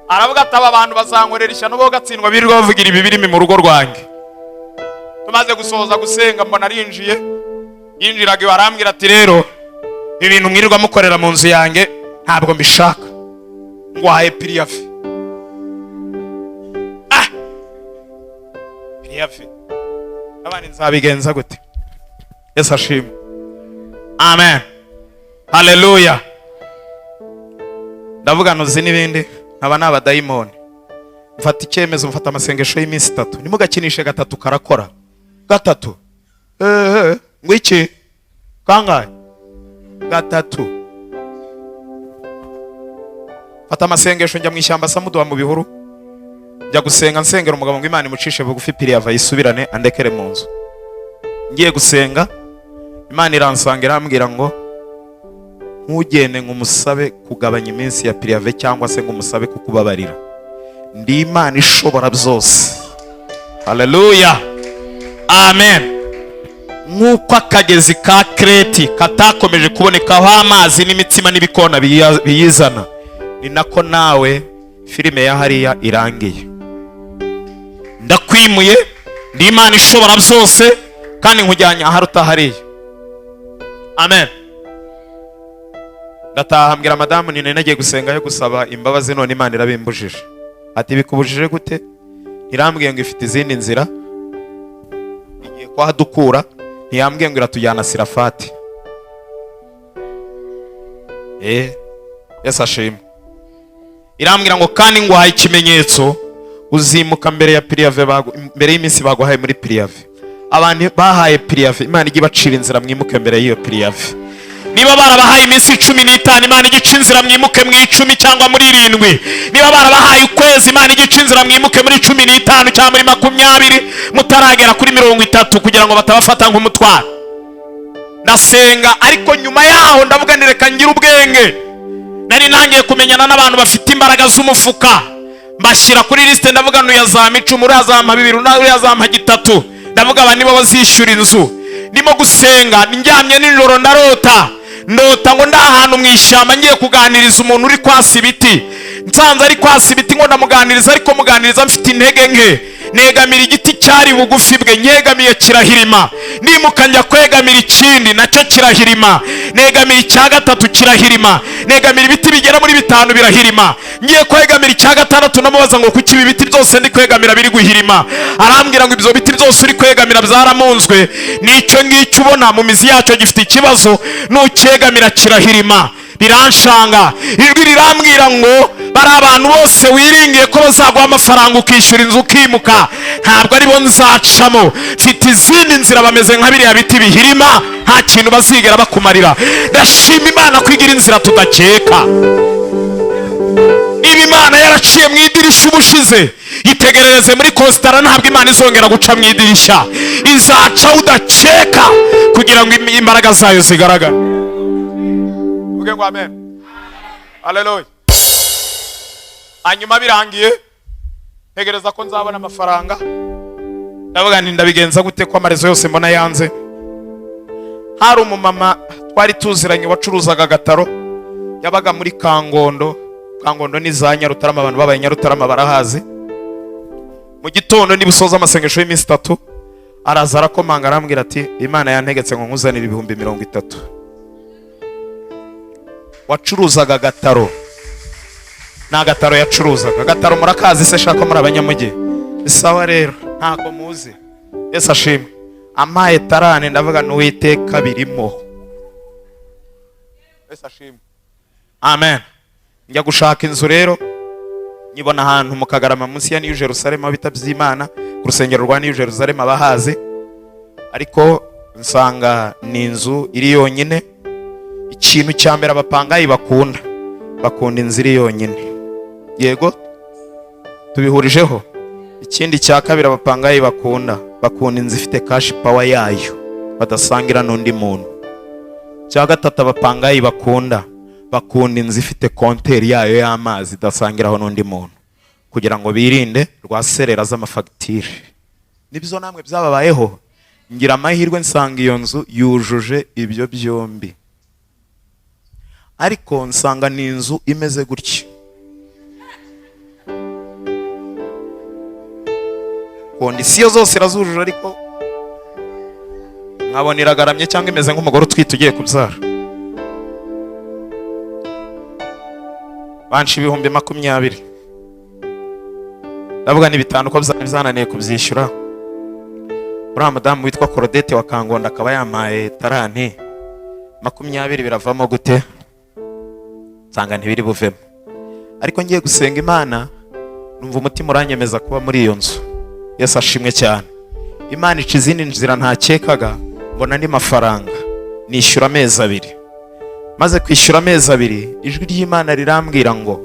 S1: Aravuga ati aba bantu bazankorera ishyano bo gatsindwa, birirwa bavugira ibi birimi mu rugo rwanjye. Tumaze gusoza gusenga mbona arinjiye, yinjiraga iwe arambwira ati rero ibintu mwirirwa mukorera mu nzu yanjye ntabwo mbishaka, ngwaye préavis. Préavis, abandi nzabigenza gute? Yesu ashimwe.
S2: Amen, haleluya. Ndavuga ntuzi n'ibindi, nkaba ni abadayimoni. Mfata icyemezo, mfata amasengesho y'iminsi 3. Ntimugakinishe gatatu, karakora gatatu. Eee, ngo iki? Kangahe? Gatatu. Fata amasengesho, njya mu ishyamba samuduha mu bihuru, njya gusenga, nsengera umugabo ngo Imana imucishe bugufi, préavis ayisubirane, andekere mu nzu. Ngiye gusenga, Imana iransanga, irambwira ngo ntugende ngo umusabe kugabanya iminsi ya préavis cyangwa se ngo umusabe kukubabarira. Ndi Imana ishobora byose. Haleluya, amen. Nk'uko akagezi ka Kereti katakomeje kubonekaho amazi n'imitsima n'ibikona biyizana, ni nako nawe filime ya hariya irangiye. Ndakwimuye, ndi Imana ishobora byose, kandi nkujyanye aharuta hariya. Amen. Ndataha, mbwira madamu ni nagiye gusenga yo gusaba imbabazi, none Imana irabimbujije. Ati: "Bikubujije gute?" Ntirambwiye ngo ifite izindi nzira igiye kuhadukura, ntiyambwiye ngo iratujyana sirafati. Yesu ashimwe. Irambwira ngo kandi nguhaye ikimenyetso, uzimuka mbere ya préavis, mbere y'iminsi baguhaye muri préavis. Abantu bahaye préavis, Imana ijya ibacira inzira mwimuke mbere y'iyo préavis.
S1: Niba barabahaye iminsi 15, Imana igica inzira mwimuke mu 10 cyangwa muri 7. Niba barabahaye ukwezi, Imana igica inzira mwimuke muri 15 cyangwa muri 20, mutaragera kuri 30, kugira ngo batabafata nk'umutwaro. Ndasenga, ariko nyuma yaho ndavuga nti reka ngire ubwenge. Nari ntangiye kumenyana n'abantu bafite imbaraga z'umufuka, mbashyira kuri lisite. Ndavuga ntuya zampa 10, uriya azampa 2, uriya azampa 3. Ndavuga aba nibo bazishyura inzu. Ndimo gusenga, ndyamye nijoro, ndarota. Ndota ngo ndi ahantu mu ishyamba, ngiye kuganiriza umuntu uri kwasa ibiti. Nsanze ari kwasa ibiti, ngo ndamuganiriza, ariko muganiriza mfite intege nke. Negamira igiti cyari bugufi bwe, nyegamiye kirahirima. Nimuka njya kwegamira ikindi, nacyo kirahirima. Negamira icya gatatu, kirahirima. Negamira ibiti bigera muri bitanu, birahirima. Ngiye kwegamira icya gatandatu, ndamubaza ngo kuki ibi biti byose ndi kwegamira biri guhirima? Arambwira ngo ibyo biti byose uri kwegamira byaramunzwe n'icyo ngicyo ubona mu mizi yacyo gifite ikibazo, nucyegamira kirahirima. Biranshanga. Ijwi rirambwira ngo bari abantu bose wiringiye ko bazaguha amafaranga ukishyura inzu ukimuka, ntabwo aribo nzacamo, mfite izindi nzira. Bameze nka biriya biti bihirima, nta kintu bazigera bakumarira. Ndashima Imana ko igira inzira tudakeka. Niba Imana yaraciye mu idirishya ubushize, itegerereze muri kositara. Ntabwo Imana izongera guca mu idirishya, izaca udakeka kugira ngo imbaraga zayo zigaragare.
S2: Uvuge ngo amen, haleluya. Hanyuma birangiye, ntegereza ko nzabona amafaranga. Ndavuga nti ndabigenza gute ko amarezo yose mbona yanze? Hari umumama twari tuziranye wacuruzaga agataro, yabaga muri Kangondo. Kangondo ni za Nyarutarama, abantu babaye Nyarutarama barahazi. Mu gitondo, niba usoza amasengesho y'iminsi 3, araza arakomanga, arambwira ati: "Imana yantegetse ngo nkuzanire 30,000." Wacuruzaga agataro, ni agataro yacuruzaga. Agataro murakazi se? Shaka muri abanyamujyi. Sawa rero, ntabwo muzi. Yesu ashimwe. Ampaye 30, ndavuga n'Uwiteka birimo. Yesu ashimwe, amen. Njya gushaka inzu rero, nyibona ahantu mu Kagarama, munsi ya New Jerusalem, aho bita Byimana, ku rusengero rwa New Jerusalem abahazi. Ariko nsanga ni inzu iri yonyine. Ikintu cya mbere abapangayi bakunda, bakunda inzu iri yonyine. Yego, tubihurijeho. Ikindi cya kabiri abapangayi bakunda, bakunda inzu ifite cash power yayo badasangira n'undi muntu. Cya gatatu abapangayi bakunda, bakunda inzu ifite compteur yayo y'amazi idasangiraho n'undi muntu, kugira ngo birinde rwaserera z'amafagitire. Nibyo namwe byababayeho. Ngira amahirwe nsanga iyo nzu yujuje ibyo byombi, ariko nsanga ni inzu imeze gutya. Conditions zose irazujuje, ariko nkabona iragaramye cyangwa imeze nk'umugore utwite ugiye kubyara. Banca 20,000. Ndavuga ni 5 ko byari byananiye kubyishyura, uriya mudamu witwa Korodete wa Kangondo akaba yampaye 30. 20 biravamo gute? Nsanga ntibiri buvemo. Ariko ngiye gusenga Imana, numva umutima uranyemeza kuba muri iyo nzu. Yesu ashimwe cyane. Imana ica izindi nzira ntakekaga, mbona andi mafaranga, nishyura amezi 2. Maze kwishyura amezi 2, ijwi ry'Imana rirambwira ngo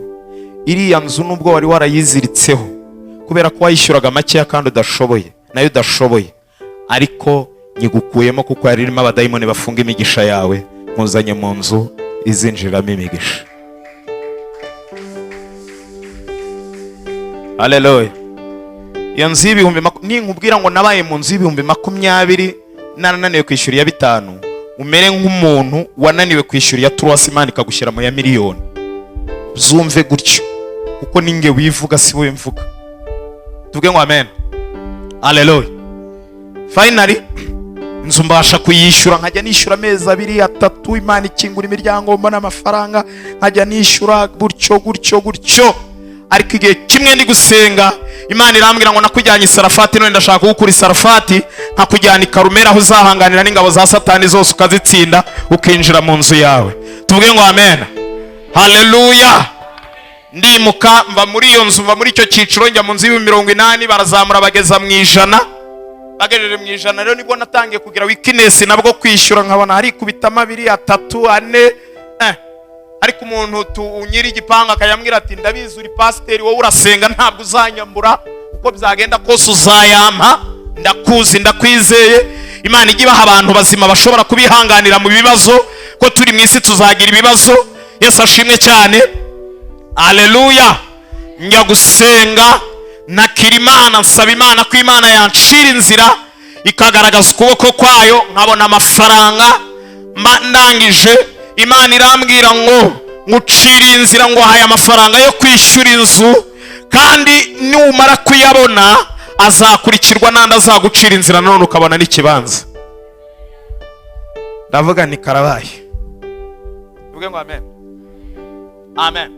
S2: iriya nzu nubwo wari warayiziritseho kubera ko wayishyuraga makeya kandi udashoboye, nayo udashoboye, ariko nyigukuyemo kuko yari irimo abadayimoni bafunga imigisha yawe, nkuzanye mu nzu izinjiriramo imigisha. Haleluya. Iyo nzu y'ibihumbi, ninkubwira ngo nabaye mu nzu y'ibihumbi 20 narananiwe kwishyura iya 5, umere nk'umuntu wananiwe kwishyura iya turuwasi Imana ikagushyira mu ya miliyoni. Uzumve gutyo, kuko ninge wivuga si wowe mvuga. Tuvuge ngo amen. Haleluya. Finally inzu mbasha kuyishyura, nkajya nishyura amezi 2 3, Imana ikingura imiryango, mbona amafaranga, nkajya nishyura gutyo gutyo gutyo. Ariko igihe kimwe ndi gusenga, Imana irambwira ngo nakujyanye i Sarafati, none ndashaka kugukura i Sarafati nkakujyana i Karumeli, aho uzahanganira n'ingabo za Satani zose ukazitsinda, ukinjira mu nzu yawe. Tuvuge ngo amen. Haleluya. Ndimuka mva muri iyo nzu, mva muri icyo cyiciro, njya mu nzu y'ibihumbi 80, barazamura bageza mu 100. Bagejeje mu 100 rero nibwo natangiye kugira weakness nabwo kwishyura, nkabona harikubitamo 2 3 4. Ariko umuntu nyiri igipangu akayambwira ati ndabizi uri pasiteri, wowe urasenga ntabwo uzanyambura, uko byagenda kose uzayampa, ndakuzi ndakwizeye. Imana ijya ibaha abantu bazima bashobora kubihanganira mu bibazo, ko turi mu isi tuzagira ibibazo. Yesu ashimwe cyane. Haleluya. Njya gusenga nakira Imana, nsaba Imana ko Imana yancira inzira ikagaragaza ukuboko kwayo, nkabona amafaranga. Mba ndangije, Imana irambwira ngo ngucire inzira, ngo haye amafaranga yo kwishyura inzu, kandi numara kuyabona azakurikirwa n'andi azagucira inzira, none ukabona n'ikibanza. Ndavuga nti karabaye. Tuvuge ngo amen. Amen.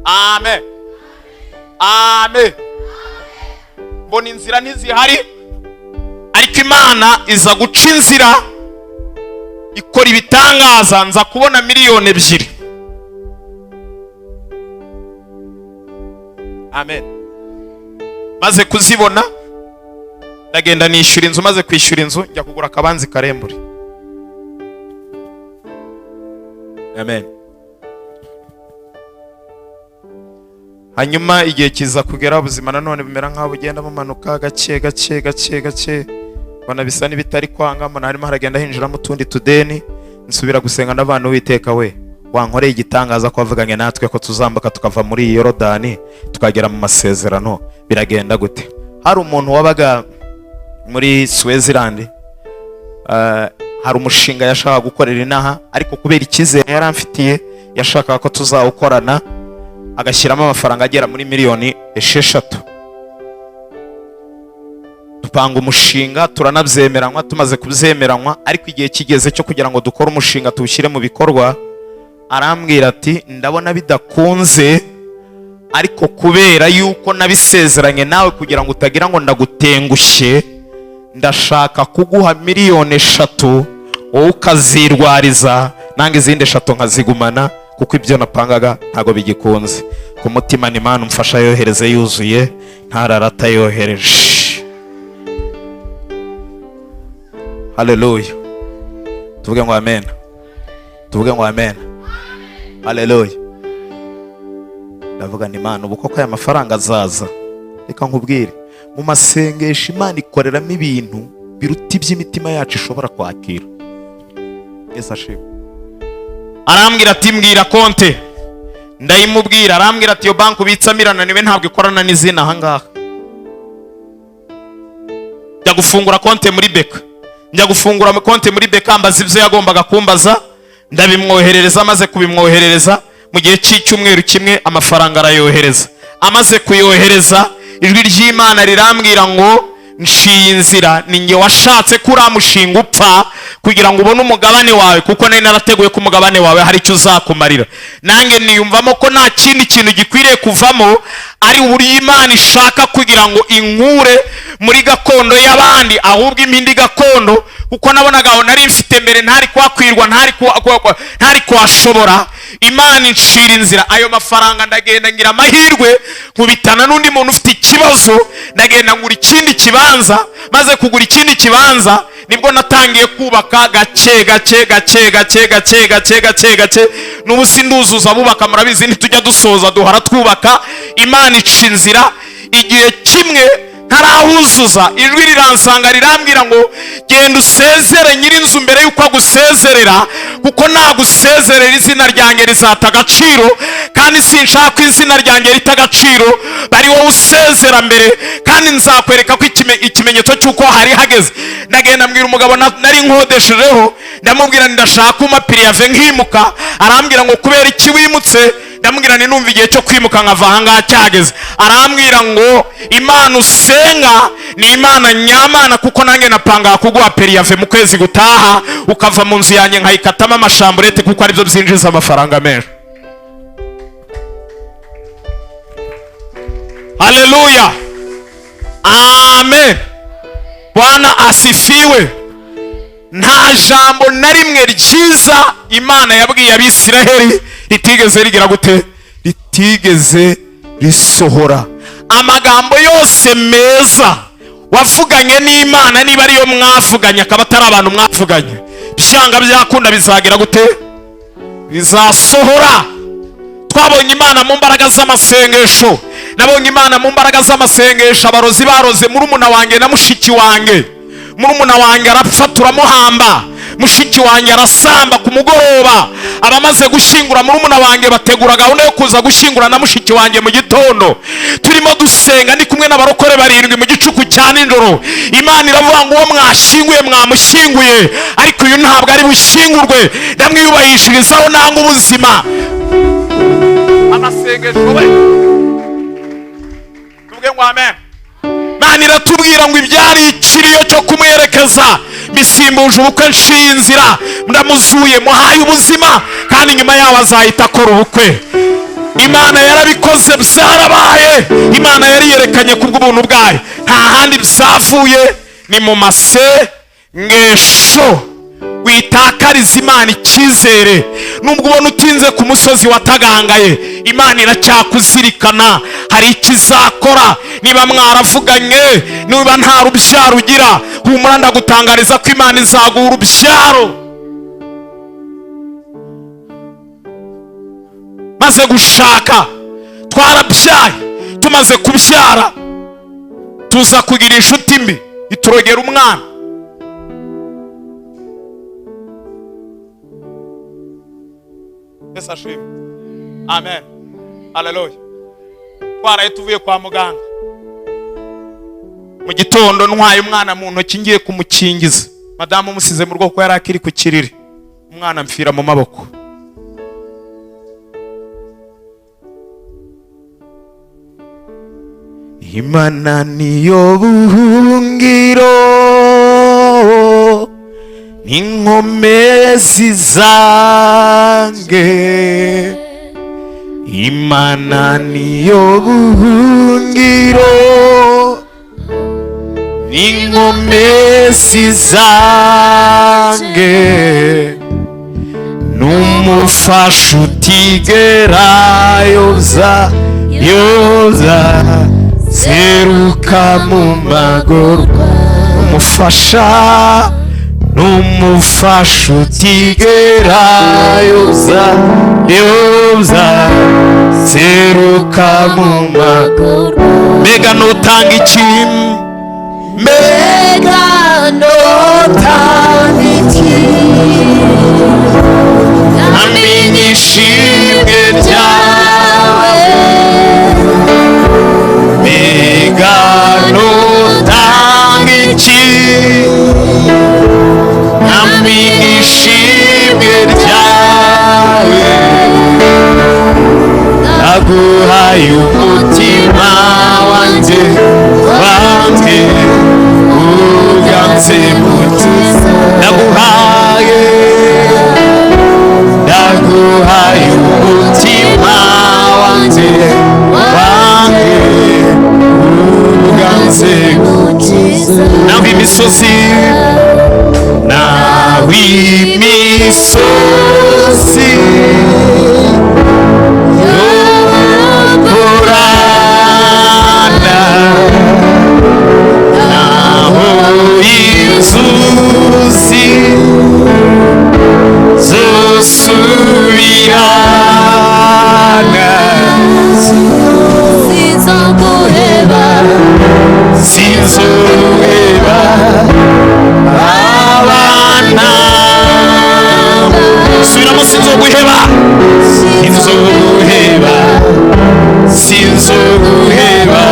S2: Amen. Amen. Mbona inzira ntizihari, ariko Imana iza guca inzira ikora ibitangaza, nza kubona miliyoni 2. Amen. Maze kuzibona ndagenda nishyura inzu, maze kwishyura inzu njya kugura akabanza karembure. Amen. Hanyuma igihe kiza kugera, ubuzima nanone bumera nkaho bugenda bumanuka gake gake gake gake, mbona bisa n'ibitari kwanga, mbona harimo haragenda hinjiramo utundi tudeni. Nsubira gusenga n'abantu, Uwiteka we wankoreye igitangaza ko wavuganye natwe ko tuzambuka tukava muri iyi Yorodani tukagera mu masezerano, biragenda gute? Hari umuntu wabaga muri Switzerland, hari umushinga yashakaga gukorera inaha, ariko kubera icyizere yari amfitiye yashakaga ko tuzawukorana, agashyiramo amafaranga agera muri miliyoni 6. Dupanga umushinga, turanabyemeranywa, tumaze kubyemeranywa, ariko igihe kigeze cyo kugira ngo dukore umushinga tuwushyire mu bikorwa, arambwira ati ndabona bidakunze, ariko kubera yuko nabisezeranye nawe kugira ngo utagira ngo ndagutengushye, ndashaka kuguha miliyoni 3 wowe ukazirwariza, nange izindi 3 nkazigumana, kuko ibyo napangaga ntago bigikunze. Ku mutima ni Imana umfasha yohereze yuzuye, ntararata yohereje. Haleluya. Tuvuge ngo amen. Tuvuge ngo amen. Haleluya. Ndavuga ni Imana ubu koko aya mafaranga azaza. Reka nkubwire, mu masengesho Imana ikoreramo ibintu biruta iby'imitima yacu ishobora kwakira. Yesu ashimwe. Arambwira ati mbwira konte, ndayimubwira. Arambwira ati iyo banki ubitsamo irananiwe, ntabwo ikorana n'izina aha ngaha. Njya gufungura konte muri Beka, njya gufungura konte muri Beka, mbaza ibyo yagombaga kumbaza, ndabimwoherereza. Amaze kubimwoherereza mu gihe cy'icyumweru kimwe amafaranga arayohereza. Amaze kuyohereza, ijwi ry'Imana rirambwira ngo nshiye inzira, ni njye washatse ko uriya mushinga upfa kugira ngo ubone umugabane wawe, kuko nari narateguye ko umugabane wawe hari icyo uzakumarira. Nanjye niyumvamo ko nta kindi kintu gikwiriye kuvamo, ari uburyo Imana ishaka kugira ngo inkure muri gakondo y'abandi, ahubwo impindi gakondo,
S1: Kuko nabonaga aho nari mfite mbere ntari kuhakwirwa, ntari kuhashobora. Imana incira inzira, ayo mafaranga ndagenda ngira amahirwe nkubitana n'undi muntu ufite ikibazo, ndagenda ngura ikindi kibanza. Maze kugura ikindi kibanza nibwo natangiye kubaka gake gake gake gake gake gake gake gake. N'ubu sinduzuza, bubaka murabizi ntitujya dusoza, duhora twubaka. Imana ica inzira. Igihe kimwe ntarahuzuza, ijwi riransanga rirambwira ngo genda usezere nyir'inzu mbere y'uko agusezerera, kuko nagusezerera izina ryanjye rizata agaciro, kandi sinshaka ko izina ryanjye rita agaciro, bari wowe usezera mbere, kandi nzakwereka ko ikimenyetso cy'uko hari hageze. Ndagenda mbwira umugabo nari nkodeshejeho, ndamubwira ndashaka umpa préavis nkimuka. Arambwira ngo kubera iki wimutse? Ndamubwira nti numva igihe cyo kwimuka nkava ahangaha cyageze. Arambwira ngo Imana usenga ni Imana nyamana, kuko nanjye napanga kuguha préavis mu kwezi gutaha, ukava mu nzu yanjye nkayikatamo amachambrette, kuko aribyo byinjiza amafaranga menshi. Haleluya, amen, Bwana asifiwe. Nta jambo na rimwe ryiza Imana yabwiye Abisiraheli ritigeze rigira gute? Ritigeze risohora. Amagambo yose meza wavuganye n'Imana, niba ariyo mwavuganye akaba atari abantu mwavuganye, byanga byakunda bizagira gute? Bizasohora. Twabonye Imana mu mbaraga z'amasengesho. Nabonye Imana mu mbaraga z'amasengesho. Abarozi baroze murumuna wanjye na mushiki wanjye. Murumuna wanjye arapfa, turamuhamba. Mushiki wanjye arasamba. Ku mugoroba, abamaze gushyingura murumuna wanjye bategura gahunda yo kuza gushyingura na mushiki wanjye. Mu gitondo turimo dusenga, ndi kumwe n'abarokore 7 mu gicuku cya nijoro, Imana iravuga ngo uwo mwashyinguye mwamushyinguye, ariko uyu ntabwo ari bushyingurwe, ndamwiyubahishirizaho nanga ubuzima. Amasengesho we, tuvuge ngo amen. Imana iratubwira ngo ibyari ikiriyo cyo kumwerekeza bisimbuje ubukwe, nshiye inzira, ndamuzuye, muhaye ubuzima, kandi nyuma yaho azahita akora ubukwe. Imana yarabikoze, byarabaye. Imana yariyerekanye kubw'ubuntu bwayo. Nta handi byavuye, ni mu masengesho. Witakariza Imana icyizere. Nubwo ubona utinze ku musozi watagangaye, Imana iracyakuzirikana, hari icyo izakora. Niba mwaravuganye, niba nta rubyaro ugira, humura, ndagutangariza ko Imana izaguha urubyaro. Maze gushaka twarabyaye. Tumaze kubyara tuza kugira inshuti mbi iturogera umwana. Yesu ashimwe, amen, haleluya. Twaraye tuvuye kwa muganga, mu gitondo ntwaye umwana mu ntoki ngiye kumukingiza, madamu umusize mu rugo kuko yari akiri ku kiriri, umwana amfira mu maboko.
S2: Imana niyo buhungiro n'inkomezi zange, Imana niyo buhungiro n'inkomezi zange, n'umufasha utigera yoza yoza, seruka mu magorwa. Umufasha, n'umufasha utigera yoza yoza, seruka mu magorwa. Mbega nutanga iki? Mbega notanga iki? Amenye ishimwe ryawe. Mbega notanga iki? Amenye ishimwe ryawe. Naguhaye umutima wanjye, wanjye uganze mukiza. Naguhaye, naguhaye umutima wanjye, wanjye uganze. Naho imisozi, Naho imisozi yokorana, naho inzuzi zosubirana,
S6: Sinzoguheba.
S2: Sinzoheba abana. Subiramo: sinzoguheba, sinzoguheba, sinzoguheba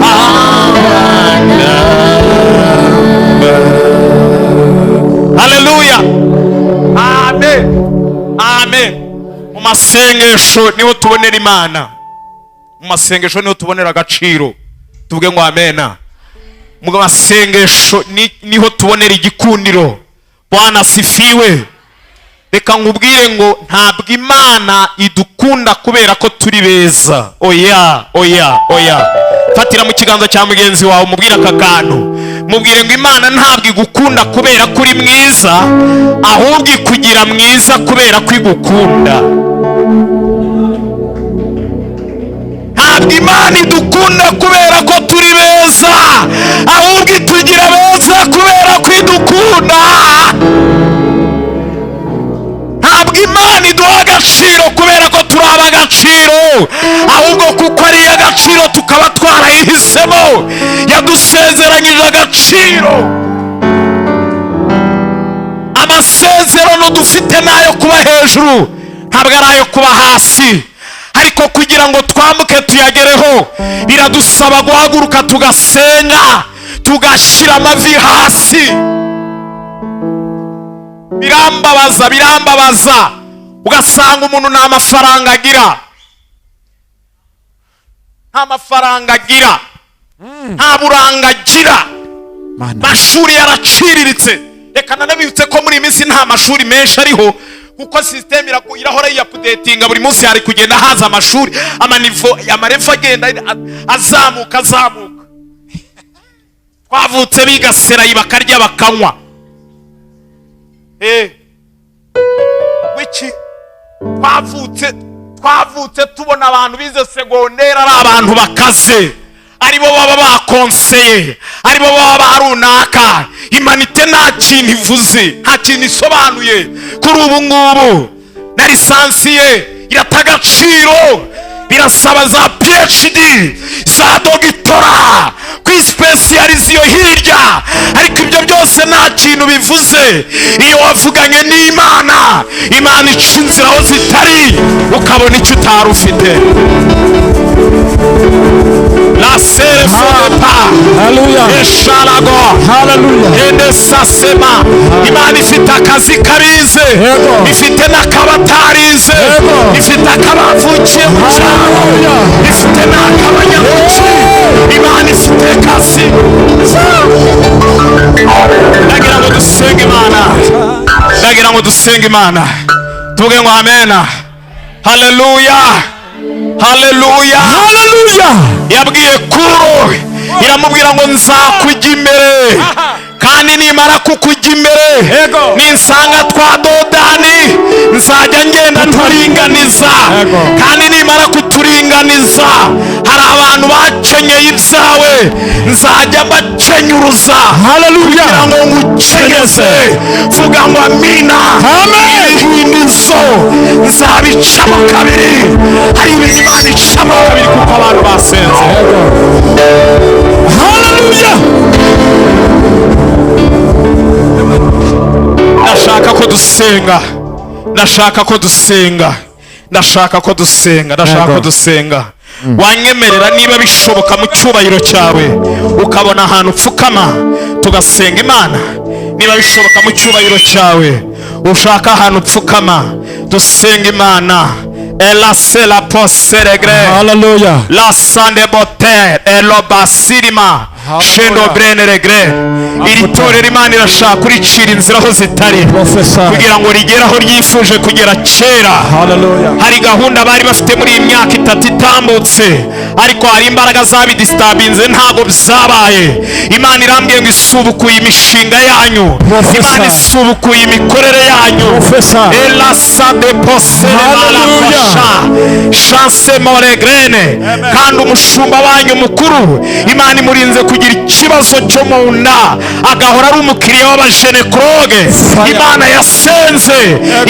S2: abana. Haleluya, amen, amen. Mu masengesho niho tubonera Imana, mu masengesho niho tubonera agaciro. Tuvuge ngo amena. Mu masengesho niho tubonera igikundiro. Bwana sifiwe. Reka nkubwire ngo ntabwo Imana idukunda kubera ko turi beza. Oya, oya, oya. Fatira mu kiganza cya mugenzi wawe, umubwire aka kantu, mubwire ngo Imana ntabwo igukunda kubera ko uri mwiza, ahubwo ikugira mwiza kubera ko igukunda. Ntabwo Imana idukunda kubera ko turi beza, ahubwo itugira beza kubera ko idukunda. Ntabwo Imana iduha agaciro kubera ko turi ab'agaciro, ahubwo kuko ari iy'agaciro tukaba twarayihisemo, yadusezeranyije agaciro. Amasezerano dufite ni ayo kuba hejuru, ntabwo ari ayo kuba hasi. Ariko kugira ngo twambuke tuyagereho, biradusaba guhaguruka tugasenga, tugashyira amavi hasi. Birambabaza, birambabaza, ugasanga umuntu nta mafaranga agira, nta mafaranga agira, nta buranga agira.
S3: Mana.
S2: Mashuri yaraciriritse. Reka nanabibutse ko muri iyi minsi nta mashuri menshi ariho, kuko système irahora yiyaupdatinga. Buri munsi hari kugenda haza amashuri, amaniveau, amalevel agenda azamuka, azamuka. Twavutse biga serayi, bakarya, bakanywa. Wiki twavutse tubona abantu bize secondaire ari abantu bakaze, aribo baba bakonseye, aribo baba ba runaka. Humanités nta kintu ivuze, nta kintu isobanuye. Kuri ubu ngubu na licence ye irata agaciro, birasaba za PhD, za doctorat, kwispécializa iyo hirya. Ariko ibyo byose nta kintu bivuze iyo wavuganye n'Imana. Imana ica inzira aho zitari, ukabona icyo utari ufite. La serefopa.
S3: Haleluya.
S2: Esharago.
S3: Haleluya.
S2: Ene sasema. Imana ifite akazi kabize,
S3: Yego.
S2: ifite n'akabatarize,
S3: Yego.
S2: ifite akabavukiye mu cyaro,
S3: Haleluya.
S2: ifite n'akabanyamuci. Imana ifite kazi. Ndagira ngo dusenge Imana, ndagira ngo dusenge Imana. Tuvuge ngo amena. Haleluya, haleluya.
S3: Haleluya.
S2: Yabwiye Kuro, iramubwira ngo nzakujya imbere, kandi nimara kukujya imbere,
S3: Yego.
S2: ninsanga twa dodani nzajya ngenda nturinganiza.
S3: Yego.
S2: Kandi nimara kuturinganiza, hari abantu bakenyeye ibyawe, nzajya mbakenyuruza
S3: Haleluya.
S2: kugira ngo ngukenyeze. Vuga ngo amina.
S3: Amen.
S2: Ibihindizo nzabicamo kabiri. Hari ibintu Imana icamo kabiri kuko abantu basenze.
S3: Haleluya.
S2: Ndashaka ko dusenga, ndashaka ko dusenga, ndashaka ko dusenga, ndashaka ko
S3: Yego.
S2: dusenga. Wanyemerera, niba bishoboka, mu cyubahiro cyawe, ukabona ahantu upfukama tugasenga Imana? Niba bishoboka, mu cyubahiro cyawe, ushaka ahantu upfukama dusenga Imana. Ela sela poseregre.
S3: Haleluya.
S2: La sande boter elo basirima.
S3: Hallelujah.
S2: Shendo brene regre.
S1: Iri torero Imana irashaka kuricira inzira aho zitari,
S3: Prophesy.
S1: kugira ngo rigere aho ryifuje kugera kera.
S3: Hallelujah.
S1: Hari gahunda bari bafite muri iyi myaka 3 itambutse, ariko hari imbaraga zabidisturbinze, ntabwo byabaye. Imana irambwiye ngo isubukuye imishinga yanyu.
S3: Prophesy.
S1: Imana isubukuye imikorere yanyu.
S3: Prophesy.
S1: Elasa de posere.
S3: Hallelujah.
S1: Malakosha chance moregrene. Kandi umushumba wanyu mukuru, Imana imurinze kugira ikibazo cyo mu nda, agahora ari umukiriya w'abajenekologe.
S3: Fire.
S1: Imana yasenze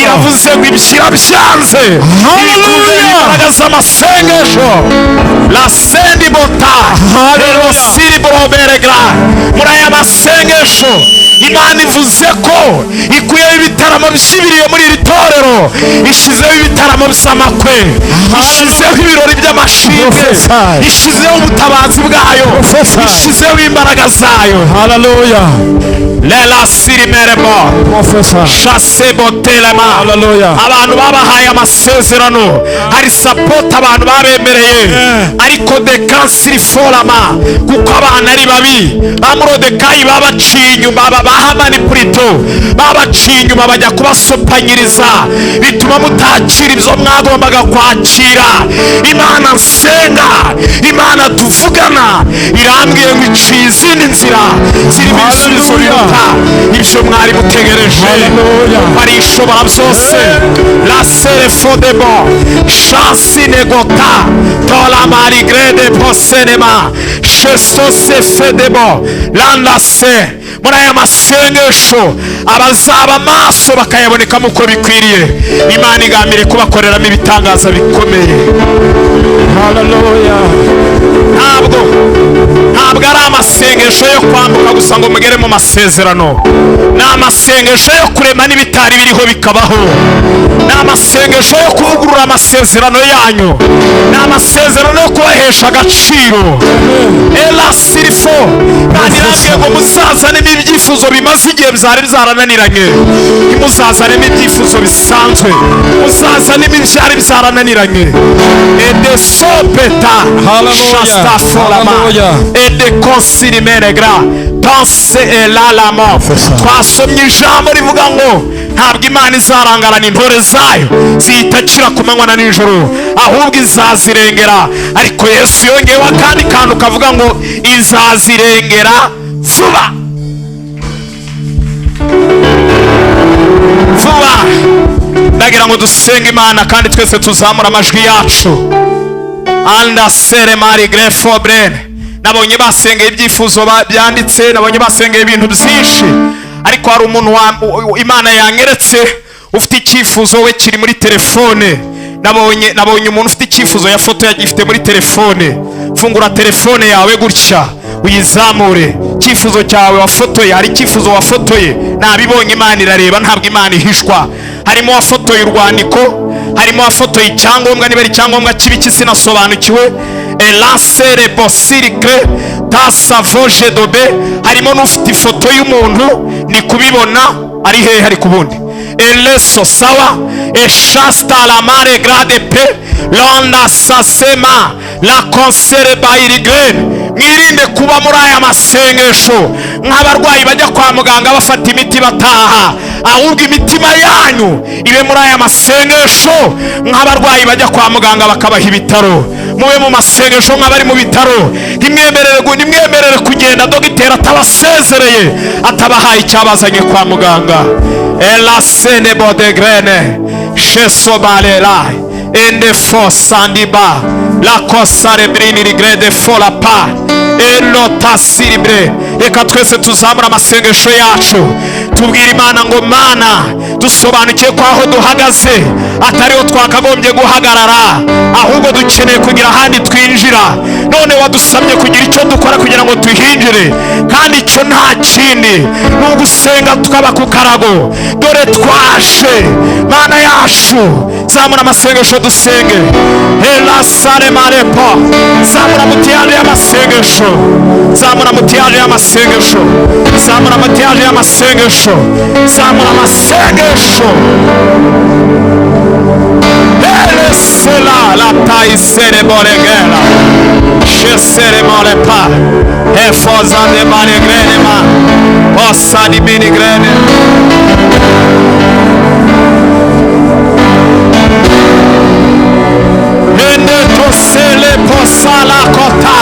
S1: iravuze ngo ibishyira byanze.
S3: Hallelujah.
S1: Imbaraga z'amasengesho la sendi bota
S3: Hallelujah.
S1: siri broberegra. Muri aya masengesho Imana ivuze ko ikuyeho ibitaramo by'ibiriyo muri iri torero, ishyizeho ibitaramo by'amakwe, ishyizeho ibirori by'amashimwe,
S3: Prophesy.
S1: ishyizeho ubutabazi bwayo,
S3: Prophesy.
S1: ishyizeho imbaraga zayo.
S3: Hallelujah.
S1: Lela siri meremo.
S3: Prophesy.
S1: Chasse botelema.
S3: Hallelujah.
S1: Abantu babahaye amasezerano, hari support abantu babemereye, ariko de kansiri forama, kuko abana ari babi. Ba Morodekayi babaciye inyuma, ba Hamani purito babaciye inyuma, bajya kubasopanyiriza, bituma mutakira ibyo mwagombaga kwakira. Imana nsenga, Imana tuvugana, irambwiye ngo iciye izindi nzira zirimo ibisubizo biruta ibyo mwari mutegereje.
S3: Hallelujah.
S1: Ari ishobora byose. La serefo de bo shansi negota tola marigrede posenema shesose fedebo landase. Muri aya masengesho abazaba amaso bakayabonekamo uko bikwiriye, Imana igambiriye kubakoreramo ibitangaza bikomeye.
S3: Hallelujah.
S1: Ntabwo ari amasengesho yo kwambuka gusa ngo mugere mu masezerano, ni amasengesho yo kurema n'ibitari biriho bikabaho, ni amasengesho yo kuvugurura amasezerano yanyu, ni amasezerano yo kubahesha agaciro. Ela sirifo. Kandi irambwiye ngo muzazanemo ibyifuzo bimaze igihe byari byarananiranye, ntimuzazanemo ibyifuzo bisanzwe, muzazanemo ibyari byarananiranye. Edesopeta.
S3: Hallelujah.
S1: Shasta forama.
S3: Hallelujah.
S1: Ede konsirimeregra pense elalamo. Twasomye ijambo rivuga ngo ntabwo Imana izarangarana intore zayo ziyitakira ku manywa na nijoro, ahubwo izazirengera. Ariko Yesu yongeyeho akandi kantu kavuga ngo izazirengera vuba vuba. Ndagira ngo dusenge Imana kandi twese tuzamura amajwi yacu. Anda sere mari grefo brene. Nabonye basengeye ibyifuzo byanditse, nabonye basengeye ibintu byinshi, ariko hari umuntu Imana yanyeretse ufite icyifuzo we kiri muri telefone. Nabonye umuntu ufite icyifuzo ya foto yagifite muri telefone. Fungura telefone yawe gutya uyizamure, icyifuzo cyawe wafotoye. Hari icyifuzo wafotoye, nabibonye. Imana irareba, ntabwo Imana ihishwa. Harimo wafotoye urwandiko, harimo wafotoye icyangombwa, niba ari icyangombwa kibi sinasobanukiwe. Elansere bosirikre tasavoje dobe. Harimo n'ufite ifoto y'umuntu, ni kubibona ari hehe ari kubundi. Eleso sawa eshasta la mare grade pe londa sasema la konsere bayirigrene. Mwirinde kuba muri aya masengesho nk'abarwayi bajya kwa muganga bafata imiti bataha, ahubwo imitima yanyu ibe muri aya masengesho nk'abarwayi bajya kwa muganga bakabaha ibitaro. Mube mu masengesho nk'abari mu bitaro. Ntimwemerere kugenda dogiteri atabasezereye, atabahaye icyabazanye kwa muganga. Ela sene bodegrene shesobalela ende fo sandiba la kosare brini rigrede fo la pa elotasiribre. Reka twese tuzamura amasengesho yacu tubwira Imana ngo Mana, dusobanukiye ko aho duhagaze atariho twakagombye guhagarara, ahubwo dukeneye kugira ahandi twinjira. None wadusabye kugira icyo dukora kugira ngo tuhinjire, kandi icyo nta kindi ni ugusenga tukaba ku karago. Dore twaje Mana yacu, zamura amasengesho dusenge. Ela sare marepo. Zamura mutiyane y'amasengesho, zamura mutiyane y'amasengesho, zamura mutiyane y'amasengesho, zamura amasengesho. Ele sela la taisere boregela shesere morepa efoza de maregrenema Di minigrene. Enetosele posala kota.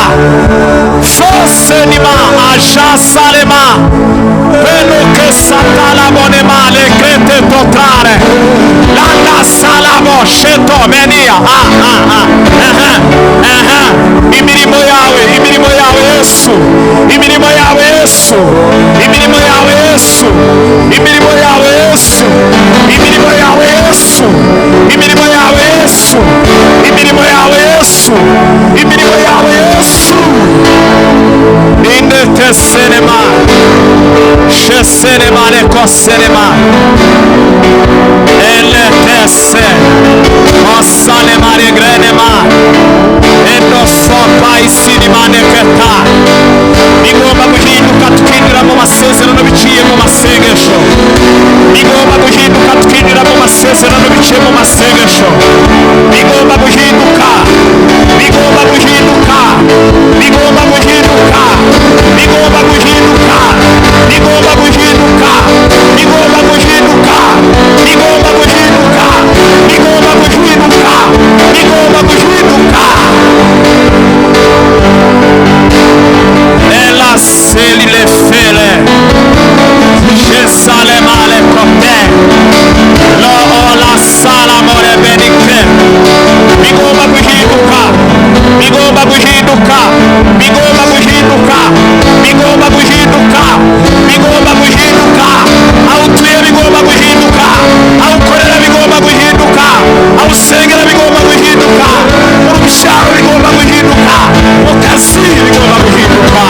S1: Fosenima ajasalema. Quello che satala bonema le crete totrare. Landa salabo sheto menia. Ah ah ah. Aha. Aha. Imirimo yawe, imirimo yawe Yesu. Imirimo yawe Yesu. Imirimo yawe Yesu. Imirimo yawe Yesu. Imirimo yawe Yesu. Imirimo yawe Yesu. Imirimo yawe Yesu. Imirimo yawe Yesu. Indete senema. Shesenema lekosenema. Eletese. Osalema regrenema. Enosopa isinimaneketa. Bigomba guhinduka tukinjira mu masezerano biciye mu masengesho. Bigomba guhinduka tukinjira mu masezerano biciye mu masengesho. Bigomba guhinduka. Bigomba guhinduka. Bigomba guhinduka. Bigomba guhinduka. Bigomba guhinduka. Bigomba guhinduka. Bigomba guhinduka. Bigomba guhinduka. Bigomba guhinduka. Ela selile fele. Jesalema le kote. Lo ola sala more benike. Bigomba guhinduka. Bigomba guhinduka. Bigomba guhinduka. Bigomba guhinduka. Bigomba guhinduka. Aho utuye bigomba guhinduka. Aho ukorera bigomba guhinduka. Aho usengera bigomba guhinduka. Mu rubyaro bigomba guhinduka. Mu kazi bigomba guhinduka.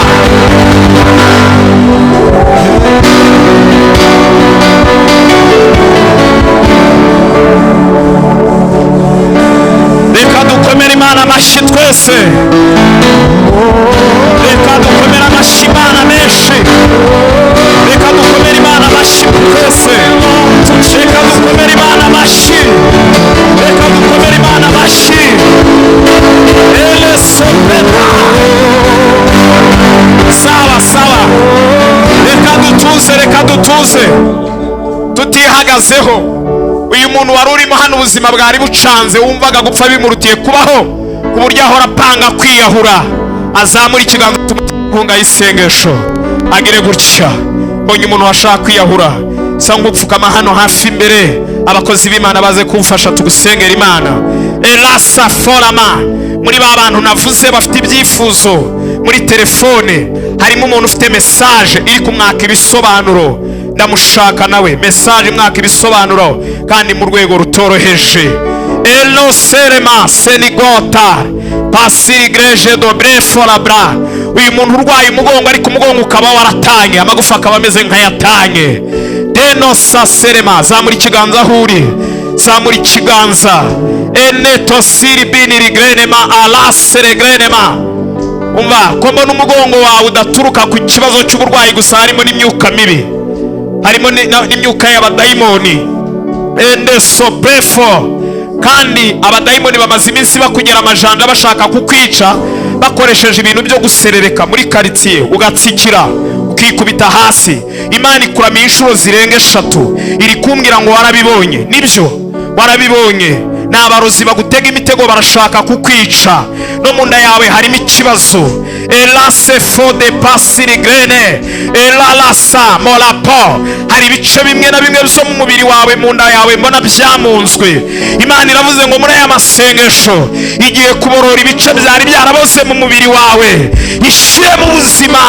S1: Reka dukomere Imana amashyi twese. Reka dukomere amashyi Imana menshi. Reka dukomere Imana amashyi twese. Reka dukomere Imana amashyi. Reka dukomere Imana amashyi. Ele sopeta. Sawa sawa. Reka dutuze, reka dutuze. Tutihagazeho. Uyu muntu wari urimo hano ubuzima bwari bucanze, wumvaga gupfa bimurutiye kubaho, ku buryo ahora apanga kwiyahura. Azamura ikiganza inkunga y'isengesho agire gutya. Mbonye umuntu washaka kwiyahura, sa nk'upfukama hano hafi imbere, abakozi b'Imana baze kumfasha tugusengera Imana. Elasa forama. Muri ba bantu navuze bafite ibyifuzo muri telefone, harimo umuntu ufite message iri kumwaka ibisobanuro. Ndamushaka nawe message mwaka ibisobanuro kandi mu rwego rutoroheje. Elo serema senigota pasiri greje dobre forabra. Uyu muntu urwaye umugongo, ariko umugongo ukaba waratanye, amagufa akaba ameze nk'ayatanye. Deno saserema. Zamura ikiganza aho uri, zamura ikiganza. Eneto siri bini rigrenema alasere grenema. Umva ko mbona umugongo wawe udaturuka ku kibazo cy'uburwayi gusa, harimo n'imyuka mibi, harimo n'imyuka y'abadayimoni. Ende soprefo. Kandi abadayimoni bamaze iminsi bakugera amajanja bashaka kukwica, bakoresheje ibintu byo guserereka muri quartier, ugatsikira ukikubita hasi. Imana ikuramiye inshuro zirenga 3, iri kumbwira ngo warabibonye. Nibyo, warabibonye. N'abarozi bagutega imitego barashaka kukwica, no mu nda yawe harimo ikibazo. Elase fo de pasirigrene elalasa morapo. Hari ibice bimwe na bimwe byo mu mubiri wawe, mu nda yawe mbona byamunzwe. Imana iravuze ngo muri aya masengesho igiye kuborora ibice byari byaraboze mu mubiri wawe, ishyire mu buzima,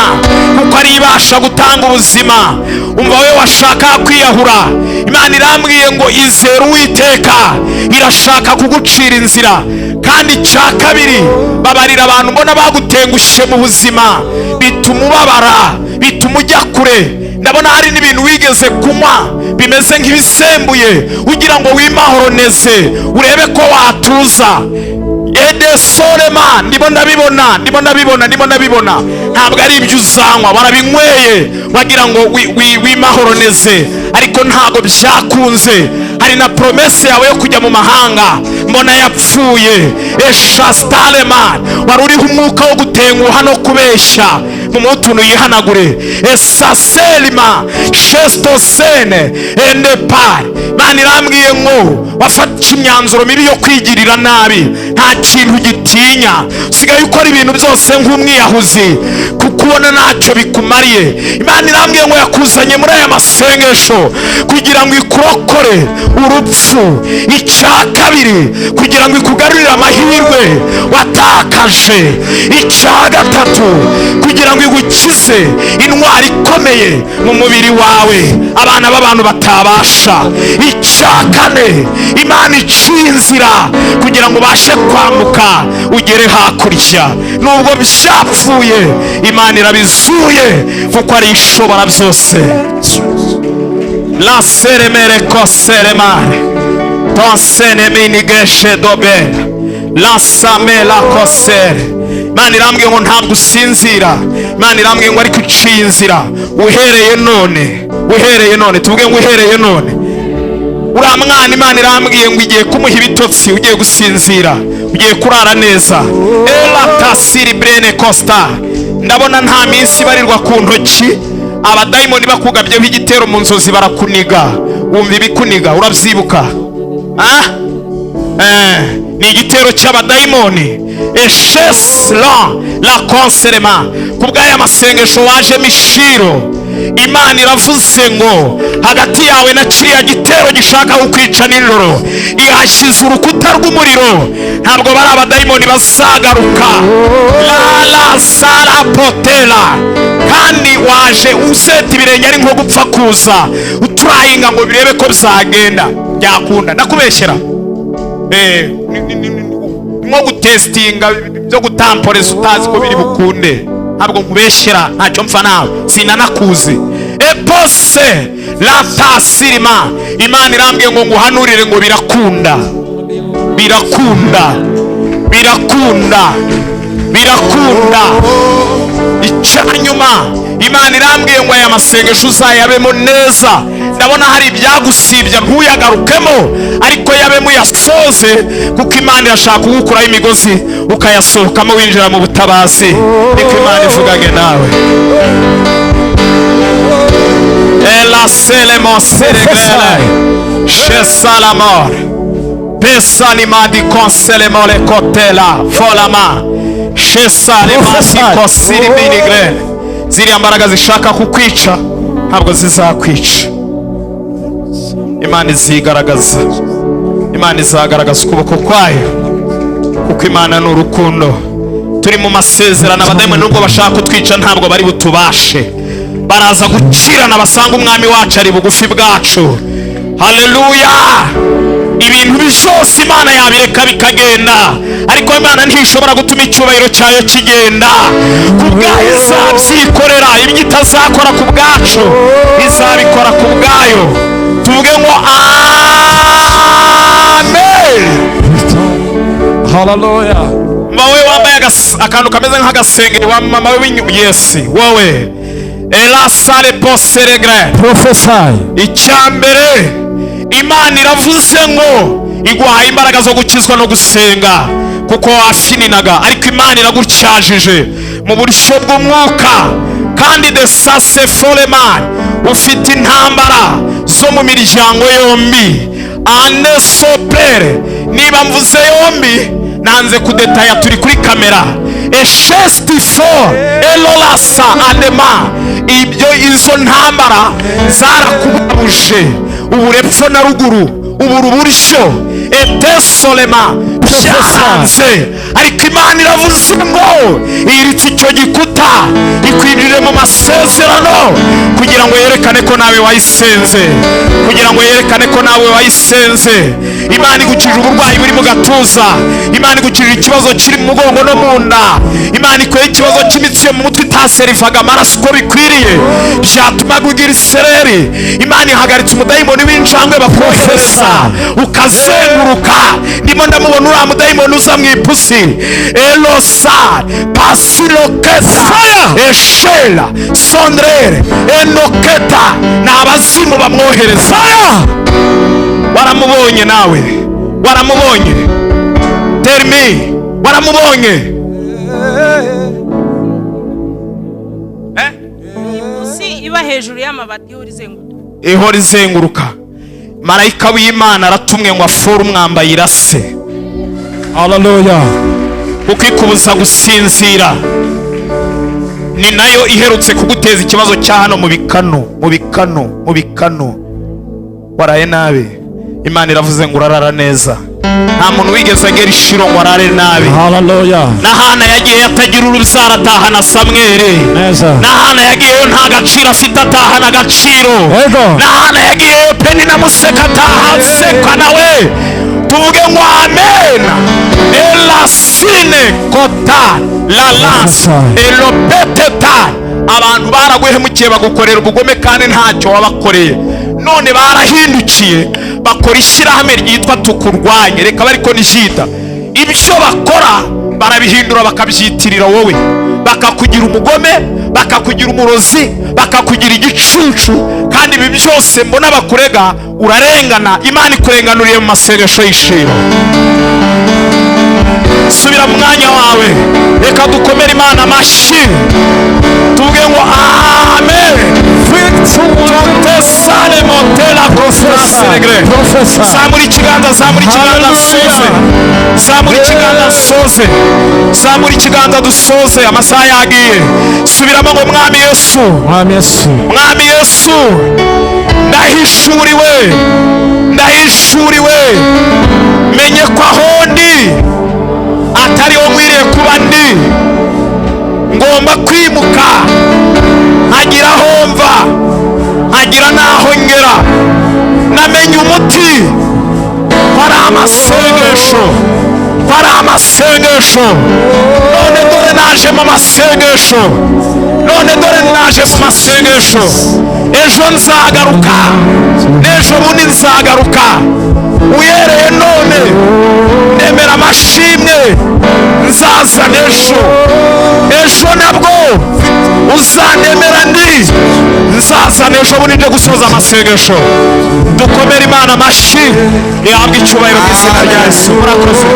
S1: kuko ari ibasha gutanga ubuzima. Umva we washaka kwiyahura, Imana irambwiye ngo izere Uwiteka, irashaka kugucira inzira. Kandi icya kabiri, babarira abantu mbona bagutengushye mu buzima, bituma ubabara, bituma ujya kure. Ndabona hari n'ibintu wigeze kunywa bimeze nk'ibisembuye, ugira ngo wimahoroneze urebe ko watuza. Ede sorema. Ndimo ndabibona, ndimo ndabibona, ndimo ndabibona. Ntabwo ari ibyo uzanywa, warabinyweye wagira ngo wimahoroneze, ariko ntabwo byakunze. Hari na promesse yawe yo kujya mu mahanga mbona yapfuye. Eshastalema. Wari uriho umwuka wo gutenguha no kubeshya. Mumuhe utuntu yihanagure. Esaselima shestosene endepari. Imana irambwiye ngo wafashe imyanzuro mibi yo kwigirira nabi, nta kintu gitinya, usigaye ukora ibintu byose nk'umwiyahuzi kuko ubona ntacyo bikumariye. Imana irambwiye ngo yakuzanye muri aya masengesho kugira ngo ikurokore urupfu. Icya kabiri, kugira ngo ikugarurire amahirwe watakaje. Icya gatatu, kugira ngo igukize indwara ikomeye mu mubiri wawe abana b'abantu batabasha. Icya kane, Imana iciye inzira kugira ngo ubashe kwambuka ugere hakurya. Nubwo byapfuye, Imana irabizuye kuko ari ishobora byose. La seremere koseremare tonseneminigeshe dobe lasame la kosere. Imana irambwiye ngo ntabwo usinzira. Imana irambwiye ngo ariko iciye inzira uhereye none, uhereye none. Tuvuge ngo uhereye none. Uriya mwana, Imana irambwiye ngo igiye kumuha ibitotsi, ugiye gusinzira, ugiye kurara neza. Elatasiri brene costa. Ndabona nta minsi ibarirwa ku ntoki abadayimoni bakugabyeho igitero mu nzozi, barakuniga, wumva ibikuniga. Urabyibuka? Ah? Ni igitero cy'abadayimoni eshesla la konserema. Ku bw'aya masengesho wajemo ishiro, Imana iravuze ngo hagati yawe na kiriya gitero gishaka kukwica nijoro ihashyize urukuta rw'umuriro. Ntabwo bari abadayimoni bazagaruka. La la sara potela. Kandi waje useta ibirenge ari nko gupfa kuza uturayinga ngo birebe ko byagenda, byakunda. Ndakubeshyera? Nko gutesitinga byo gutamporeza utazi ko biri bukunde. Ntabwo nkubeshyera, ntacyo mpfa nawe, sinanakuzi. Epose latasirima. Imana irambwiye ngo nguhanurire ngo birakunda, birakunda, birakunda, birakunda. Icyanyuma, Imana irambwiye ngo aya masengesho uzayabemo neza. Ndabona hari ibyagusibya, ntuyagarukemo, ariko yabemo uyasoze, kuko Imana irashaka kugukuraho imigozi ukayasohokamo winjira mu butabazi. Niko Imana ivuganye nawe. Ela selemo seregrele shesalamor pesalimadi konselemole kotela folama shesalemasi kosiribinigrele. Ziriya mbaraga zishaka kukwica ntabwo zizakwica. Imana izigaragaza, Imana izagaragaza ukuboko kwayo, kuko Imana ni urukundo. Turi mu masezerano. Abadayimoni nubwo bashaka kutwica, ntabwo bari butubashe. Baraza gukirana basanga Umwami wacu ari bugufi bwacu. Haleluya! Ibintu byose Imana yabireka bikagenda, ariko Imana ntishobora gutuma icyubahiro cyayo kigenda. Ku bwayo izabyikorera. Ibyo itazakora ku bwacu, izabikora ku bwayo. Tuvuge ngo amen.
S3: Hallelujah.
S1: Wowe wambaye akantu kameze nk'agasengeri wa mama we w'inyu, yesi, wowe elasare poseregre.
S3: Prophesy.
S1: Icya mbere, Imana iravuze ngo iguhaye imbaraga zo gukizwa no gusenga, kuko wafininaga, ariko Imana iragucyajije mu buryo bw'umwuka. Kandi de sase foreman, ufite intambara zo mu miryango yombi ane sopere. Niba mvuze yombi, nanze kudetaya, turi kuri kamera. Eshestifo elolasa anema. Ibyo, izo ntambara zarakubabuje uburepfo na ruguru, ubura uburyo etesolema, byaranze. Ariko Imana iravuze ngo iritse icyo gikuta, ikwinjire mu masezerano kugira ngo yerekane ko nawe wayisenze, kugira ngo yerekane ko nawe wayisenze. Imana igukije uburwayi buri mu gatuza. Imana igukije ikibazo kiri mu mugongo no mu nda. Imana ikuye ikibazo cy'imitsi yo mu mutwe itaserivaga amaraso uko bikwiriye, byatumaga ugira isereri. Imana ihagaritse umudayimoni w'injangwe bakohereza ukazenguruka. Ndimo ndamubona uriya mudayimoni uza mu ipusi. Elosa pasiloketa eshela sondrere enoketa. Ni abazimu bamwohereza. Waramubonye nawe? Waramubonye? Termi, waramubonye?
S7: Iba hejuru y'amabati, ihora izenguruka.
S1: Ihora izenguruka. Marayika w'Imana aratumwe ngo afure umwambaye irase.
S3: Hallelujah.
S1: Kuko ikubuza gusinzira, ni nayo iherutse kuguteza ikibazo cya hano mu bikanu, mu bikanu, mu bikanu. Waraye nabi, Imana iravuze ngo urarara neza. Nta muntu wigeze agera ishiro ngo arare nabi.
S3: Hallelujah.
S1: N'ahana yagiye atagira urubyaro, atahana Samweri.
S3: Neza.
S1: N'ahana yagiyeyo nta gaciro afite, atahana agaciro.
S3: Yego.
S1: N'ahana yagiyeyo Penina museka, ataha aseka nawe. Tuvuge ngo amen. Elasine kota la lance elopeteta. Abantu baraguhemukiye, bagukorera ubugome kandi ntacyo wabakoreye. None barahindukiye, bakora ishyirahamwe ryitwa "Tukurwanye". Reka bariko nijita ibyo bakora, barabihindura bakabyitirira wowe, bakakugira umugome, bakakugira umurozi, bakakugira igicucu. Kandi ibi byose mbona bakurega, urarengana. Imana ikurenganuriye mu masengesho y'ishimo. Subira mu mwanya wawe. Reka dukomere Imana amashyi, tuvuge ngo amen. Totesale motela
S3: Prophesy. Prophesy.
S1: Zamura ikiganza, zamura ikiganza.
S3: Hallelujah.
S1: Soze, zamura ikiganza, soze, zamura ikiganza, dusoze, amasaha yagiye. Subiramo ngo: "Mwami Yesu."
S3: Mwami Yesu.
S1: Mwami Yesu, ndahishuriwe, ndahishuriwe, menye ko aho ndi atariho nkwiriye kuba ndi. Ngomba kwimuka, nkagira aho mva, nkagira n'aho ngera. Namenye umuti ko ari amasengesho, ko ari amasengesho. None dore naje mu masengesho, none dore naje mu masengesho. Ejo nzagaruka, n'ejo bundi nzagaruka. Uhereye none nemera amashimwe, nzazana ejo. Ejo nabwo uzanemera ndi, nzazana ejo bundi nje gusoza amasengesho. Dukomere Imana amashyi, ihabwe icyubahiro mu izina rya Yesu. Murakoze.